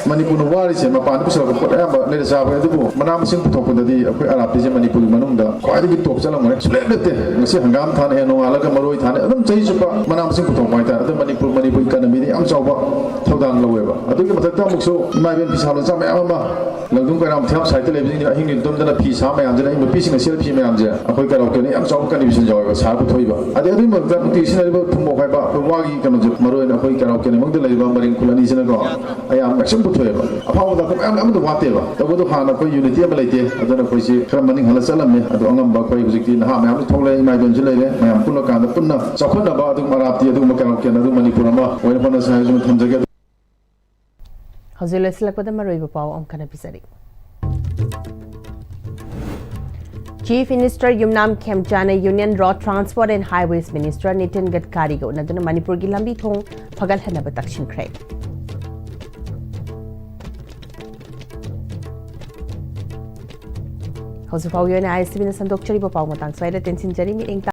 ꯃꯅꯤꯄꯨꯔꯅ ꯋꯥꯔꯤꯁꯦ ꯃꯄꯥꯟꯗ ꯄꯨꯁꯤꯜꯂꯛꯄ ꯄꯣꯠ ꯑꯌꯥꯝꯕ ꯂꯩꯔ ꯆꯥꯕ, ꯑꯗꯨꯕꯨ ꯃꯅꯥ ꯃꯁꯤꯡ ꯄꯨꯊꯣꯛꯄꯗꯗꯤ ꯑꯩꯈꯣꯏ ꯑꯔꯥꯞꯊꯤꯁꯦ ꯃꯅꯤꯄꯨꯔꯒꯤ ꯃꯅꯨꯡꯗ ꯈ꯭ꯋꯥꯏꯗꯒꯤ ꯇꯣꯞ ꯆꯠꯂꯝꯒꯅꯤ꯫ ꯁꯨꯡꯂꯦꯞ ꯂꯦꯞꯇꯦ꯫ ꯉꯁꯤ ꯍꯪꯒꯥꯝ ꯊꯥꯅ ꯍꯦꯟꯅ ꯅꯣꯡꯉꯥꯜꯂꯒ ꯃꯔꯣꯏ ꯊꯥꯅ ꯑꯗꯨꯝ ꯆꯍꯤ ꯆꯨꯞꯄ ꯃꯅꯥ ꯃꯁꯤꯡ ꯄꯨꯊꯣꯛꯄ ꯍꯥꯏꯇꯥꯔꯦ꯫ ꯑꯗꯨ ꯃꯅꯤꯄꯨꯔ, ꯃꯅꯤꯄꯨꯔ ꯏꯀꯅꯃꯤꯗ ꯌꯥꯝ ꯆꯥꯎꯕ ꯊꯧꯗꯥꯡ ꯂꯧꯋꯦꯕ꯫ ꯑꯗꯨꯒꯤ ꯃꯊꯛꯇ ꯑꯃꯨꯛꯁꯨ ꯏꯃꯥ ꯏꯕꯦꯟ ꯐꯤꯁꯥ ꯂꯣꯟꯁꯥ ꯃꯌꯥꯝ ꯑꯃ ꯂꯪꯗꯨꯝ ꯀꯩꯔꯥꯝ ꯊꯤꯌꯥꯝ ꯁꯥꯏꯠꯇ ꯂꯩꯕꯁꯤꯡꯁꯤꯅ ꯑꯍꯤꯡ ꯅꯨꯃꯤꯠ ꯇꯨꯝꯗꯅ ꯐꯤ ꯁꯥ ꯃꯌꯥꯝꯁꯤꯅ, ꯑꯩ ꯅꯨꯄꯤꯁꯤꯡꯅ ꯁꯦꯠꯂ ꯐꯤ ꯃꯌꯥꯝꯁꯦ ꯑꯩꯈꯣꯏ ꯀꯩꯔꯥꯎ ꯀꯦꯟꯗ꯭ꯔꯅ ꯌꯥꯝ ꯆꯥꯎꯕ ꯀꯟꯇ꯭ꯔꯤꯕ꯭ꯌꯨꯁꯟ ꯌꯥꯎꯋꯦꯕ, ꯁꯥꯔ ꯄꯨꯊꯣꯛꯏꯕ꯫ ꯑꯗꯩ ꯑꯗꯨꯒꯤ ꯃꯊꯛꯇ ꯅꯨꯡꯇꯤꯒꯤ ꯁꯤꯖꯤꯟꯅꯔꯤꯕ ꯊꯨꯝꯃꯣꯛ ꯍꯥꯏꯕ ꯑꯩꯈꯣꯏ ꯋꯥꯒꯤ ꯀꯩꯅꯣꯁꯦ, ꯃꯔꯨ ꯑꯣꯏꯅ ꯑꯩꯈꯣꯏ ꯀꯩꯔꯥꯎ ꯀꯦꯟꯗ꯭ꯔ ꯃꯅꯨꯡꯗ ꯂꯩꯔꯤꯕ ꯃꯔꯤꯡ ꯈꯨꯜ ꯑꯅꯤꯁꯤꯅꯀꯣ, ꯑꯌꯥꯝꯕ ꯃꯦꯛꯁꯤꯃꯝ ꯄꯨꯊꯣꯛꯑꯦꯕ꯫ ꯑꯐꯥꯎꯕ ꯗꯥꯛꯇꯔ ꯃꯌꯥꯝ ꯑꯃꯗ ꯋꯥꯠꯇꯦꯕ꯫ ꯇꯧꯕꯗꯣ ꯍꯥꯟꯅ ꯑꯩꯈꯣꯏ ꯌꯨꯅꯤꯇꯤ ꯑꯃ ꯂꯩꯇꯦ, ꯑꯗꯨꯅ ꯑꯩꯈꯣꯏꯁꯤ ꯈꯔ ꯃꯅꯤꯡ ꯍꯜꯂ ꯆꯠꯂꯝꯃꯦ꯫ ꯑꯗꯣ ꯑꯉꯝꯕ ꯑꯩꯈꯣꯏ ꯍꯧꯖꯤꯛꯇꯤ ꯅꯍꯥ ꯃꯌꯥꯝꯁꯨ ꯊꯣꯛꯂꯛꯑꯦ, ꯏꯃꯥ ꯏꯕꯦꯟꯁꯨ ꯂꯩꯔꯦ, ꯃꯌꯥꯝ ꯄꯨꯜꯂꯀꯥꯟꯗ ꯄꯨꯟꯅ ꯆꯥꯎꯈꯠꯅꯕ ꯑꯗꯨꯒꯨꯝꯕ ꯑꯔꯥꯞꯊꯤ ꯑꯗꯨꯒꯨꯝꯕ ꯀꯩꯔꯥꯎ ꯀꯦꯟꯗ꯭ꯔ ꯑꯗꯨꯒꯨꯝꯕ ꯃꯅꯤꯄꯨꯔ ꯑꯃ ꯑꯣꯏꯅ ꯍꯣꯠꯅꯁꯦ ꯍꯥꯏꯕꯁꯤꯃ ꯊꯝꯖꯒꯦ꯫ ꯍꯧꯖꯤꯛ ꯂꯣꯏꯁꯤꯜꯂꯛꯄꯗ ꯃꯔꯨꯑꯣꯏꯕ ꯄꯥꯎ ꯑꯃꯨꯛ ꯍꯟꯅ ꯄꯤꯖꯔꯤ꯫ Chief Minister Yumnam ꯈꯦꯝꯆꯥꯅ Union Road Transport and Highways Minister Nitin ꯒꯗꯀꯥꯔꯤꯒ ꯎꯅꯗꯨꯅ ꯃꯅꯤꯄꯨꯔꯒꯤ ꯂꯝꯕꯤ ꯊꯣꯡ ꯐꯒꯠꯍꯟꯅꯕ ꯇꯛꯁꯤꯟꯈ꯭ꯔꯦ꯫ ꯍꯧꯖꯤꯛ ꯐꯥꯎꯒꯤ ꯑꯣꯏꯅ ISTVꯅ ꯁꯟꯗꯣꯛꯆꯔꯤꯕ ꯄꯥꯎ ꯃꯇꯥꯡ ꯁ꯭ꯋꯥꯏꯗ ꯇꯦꯟꯁꯤꯟꯖꯔꯤ꯫ ꯃꯤꯠꯌꯦꯡ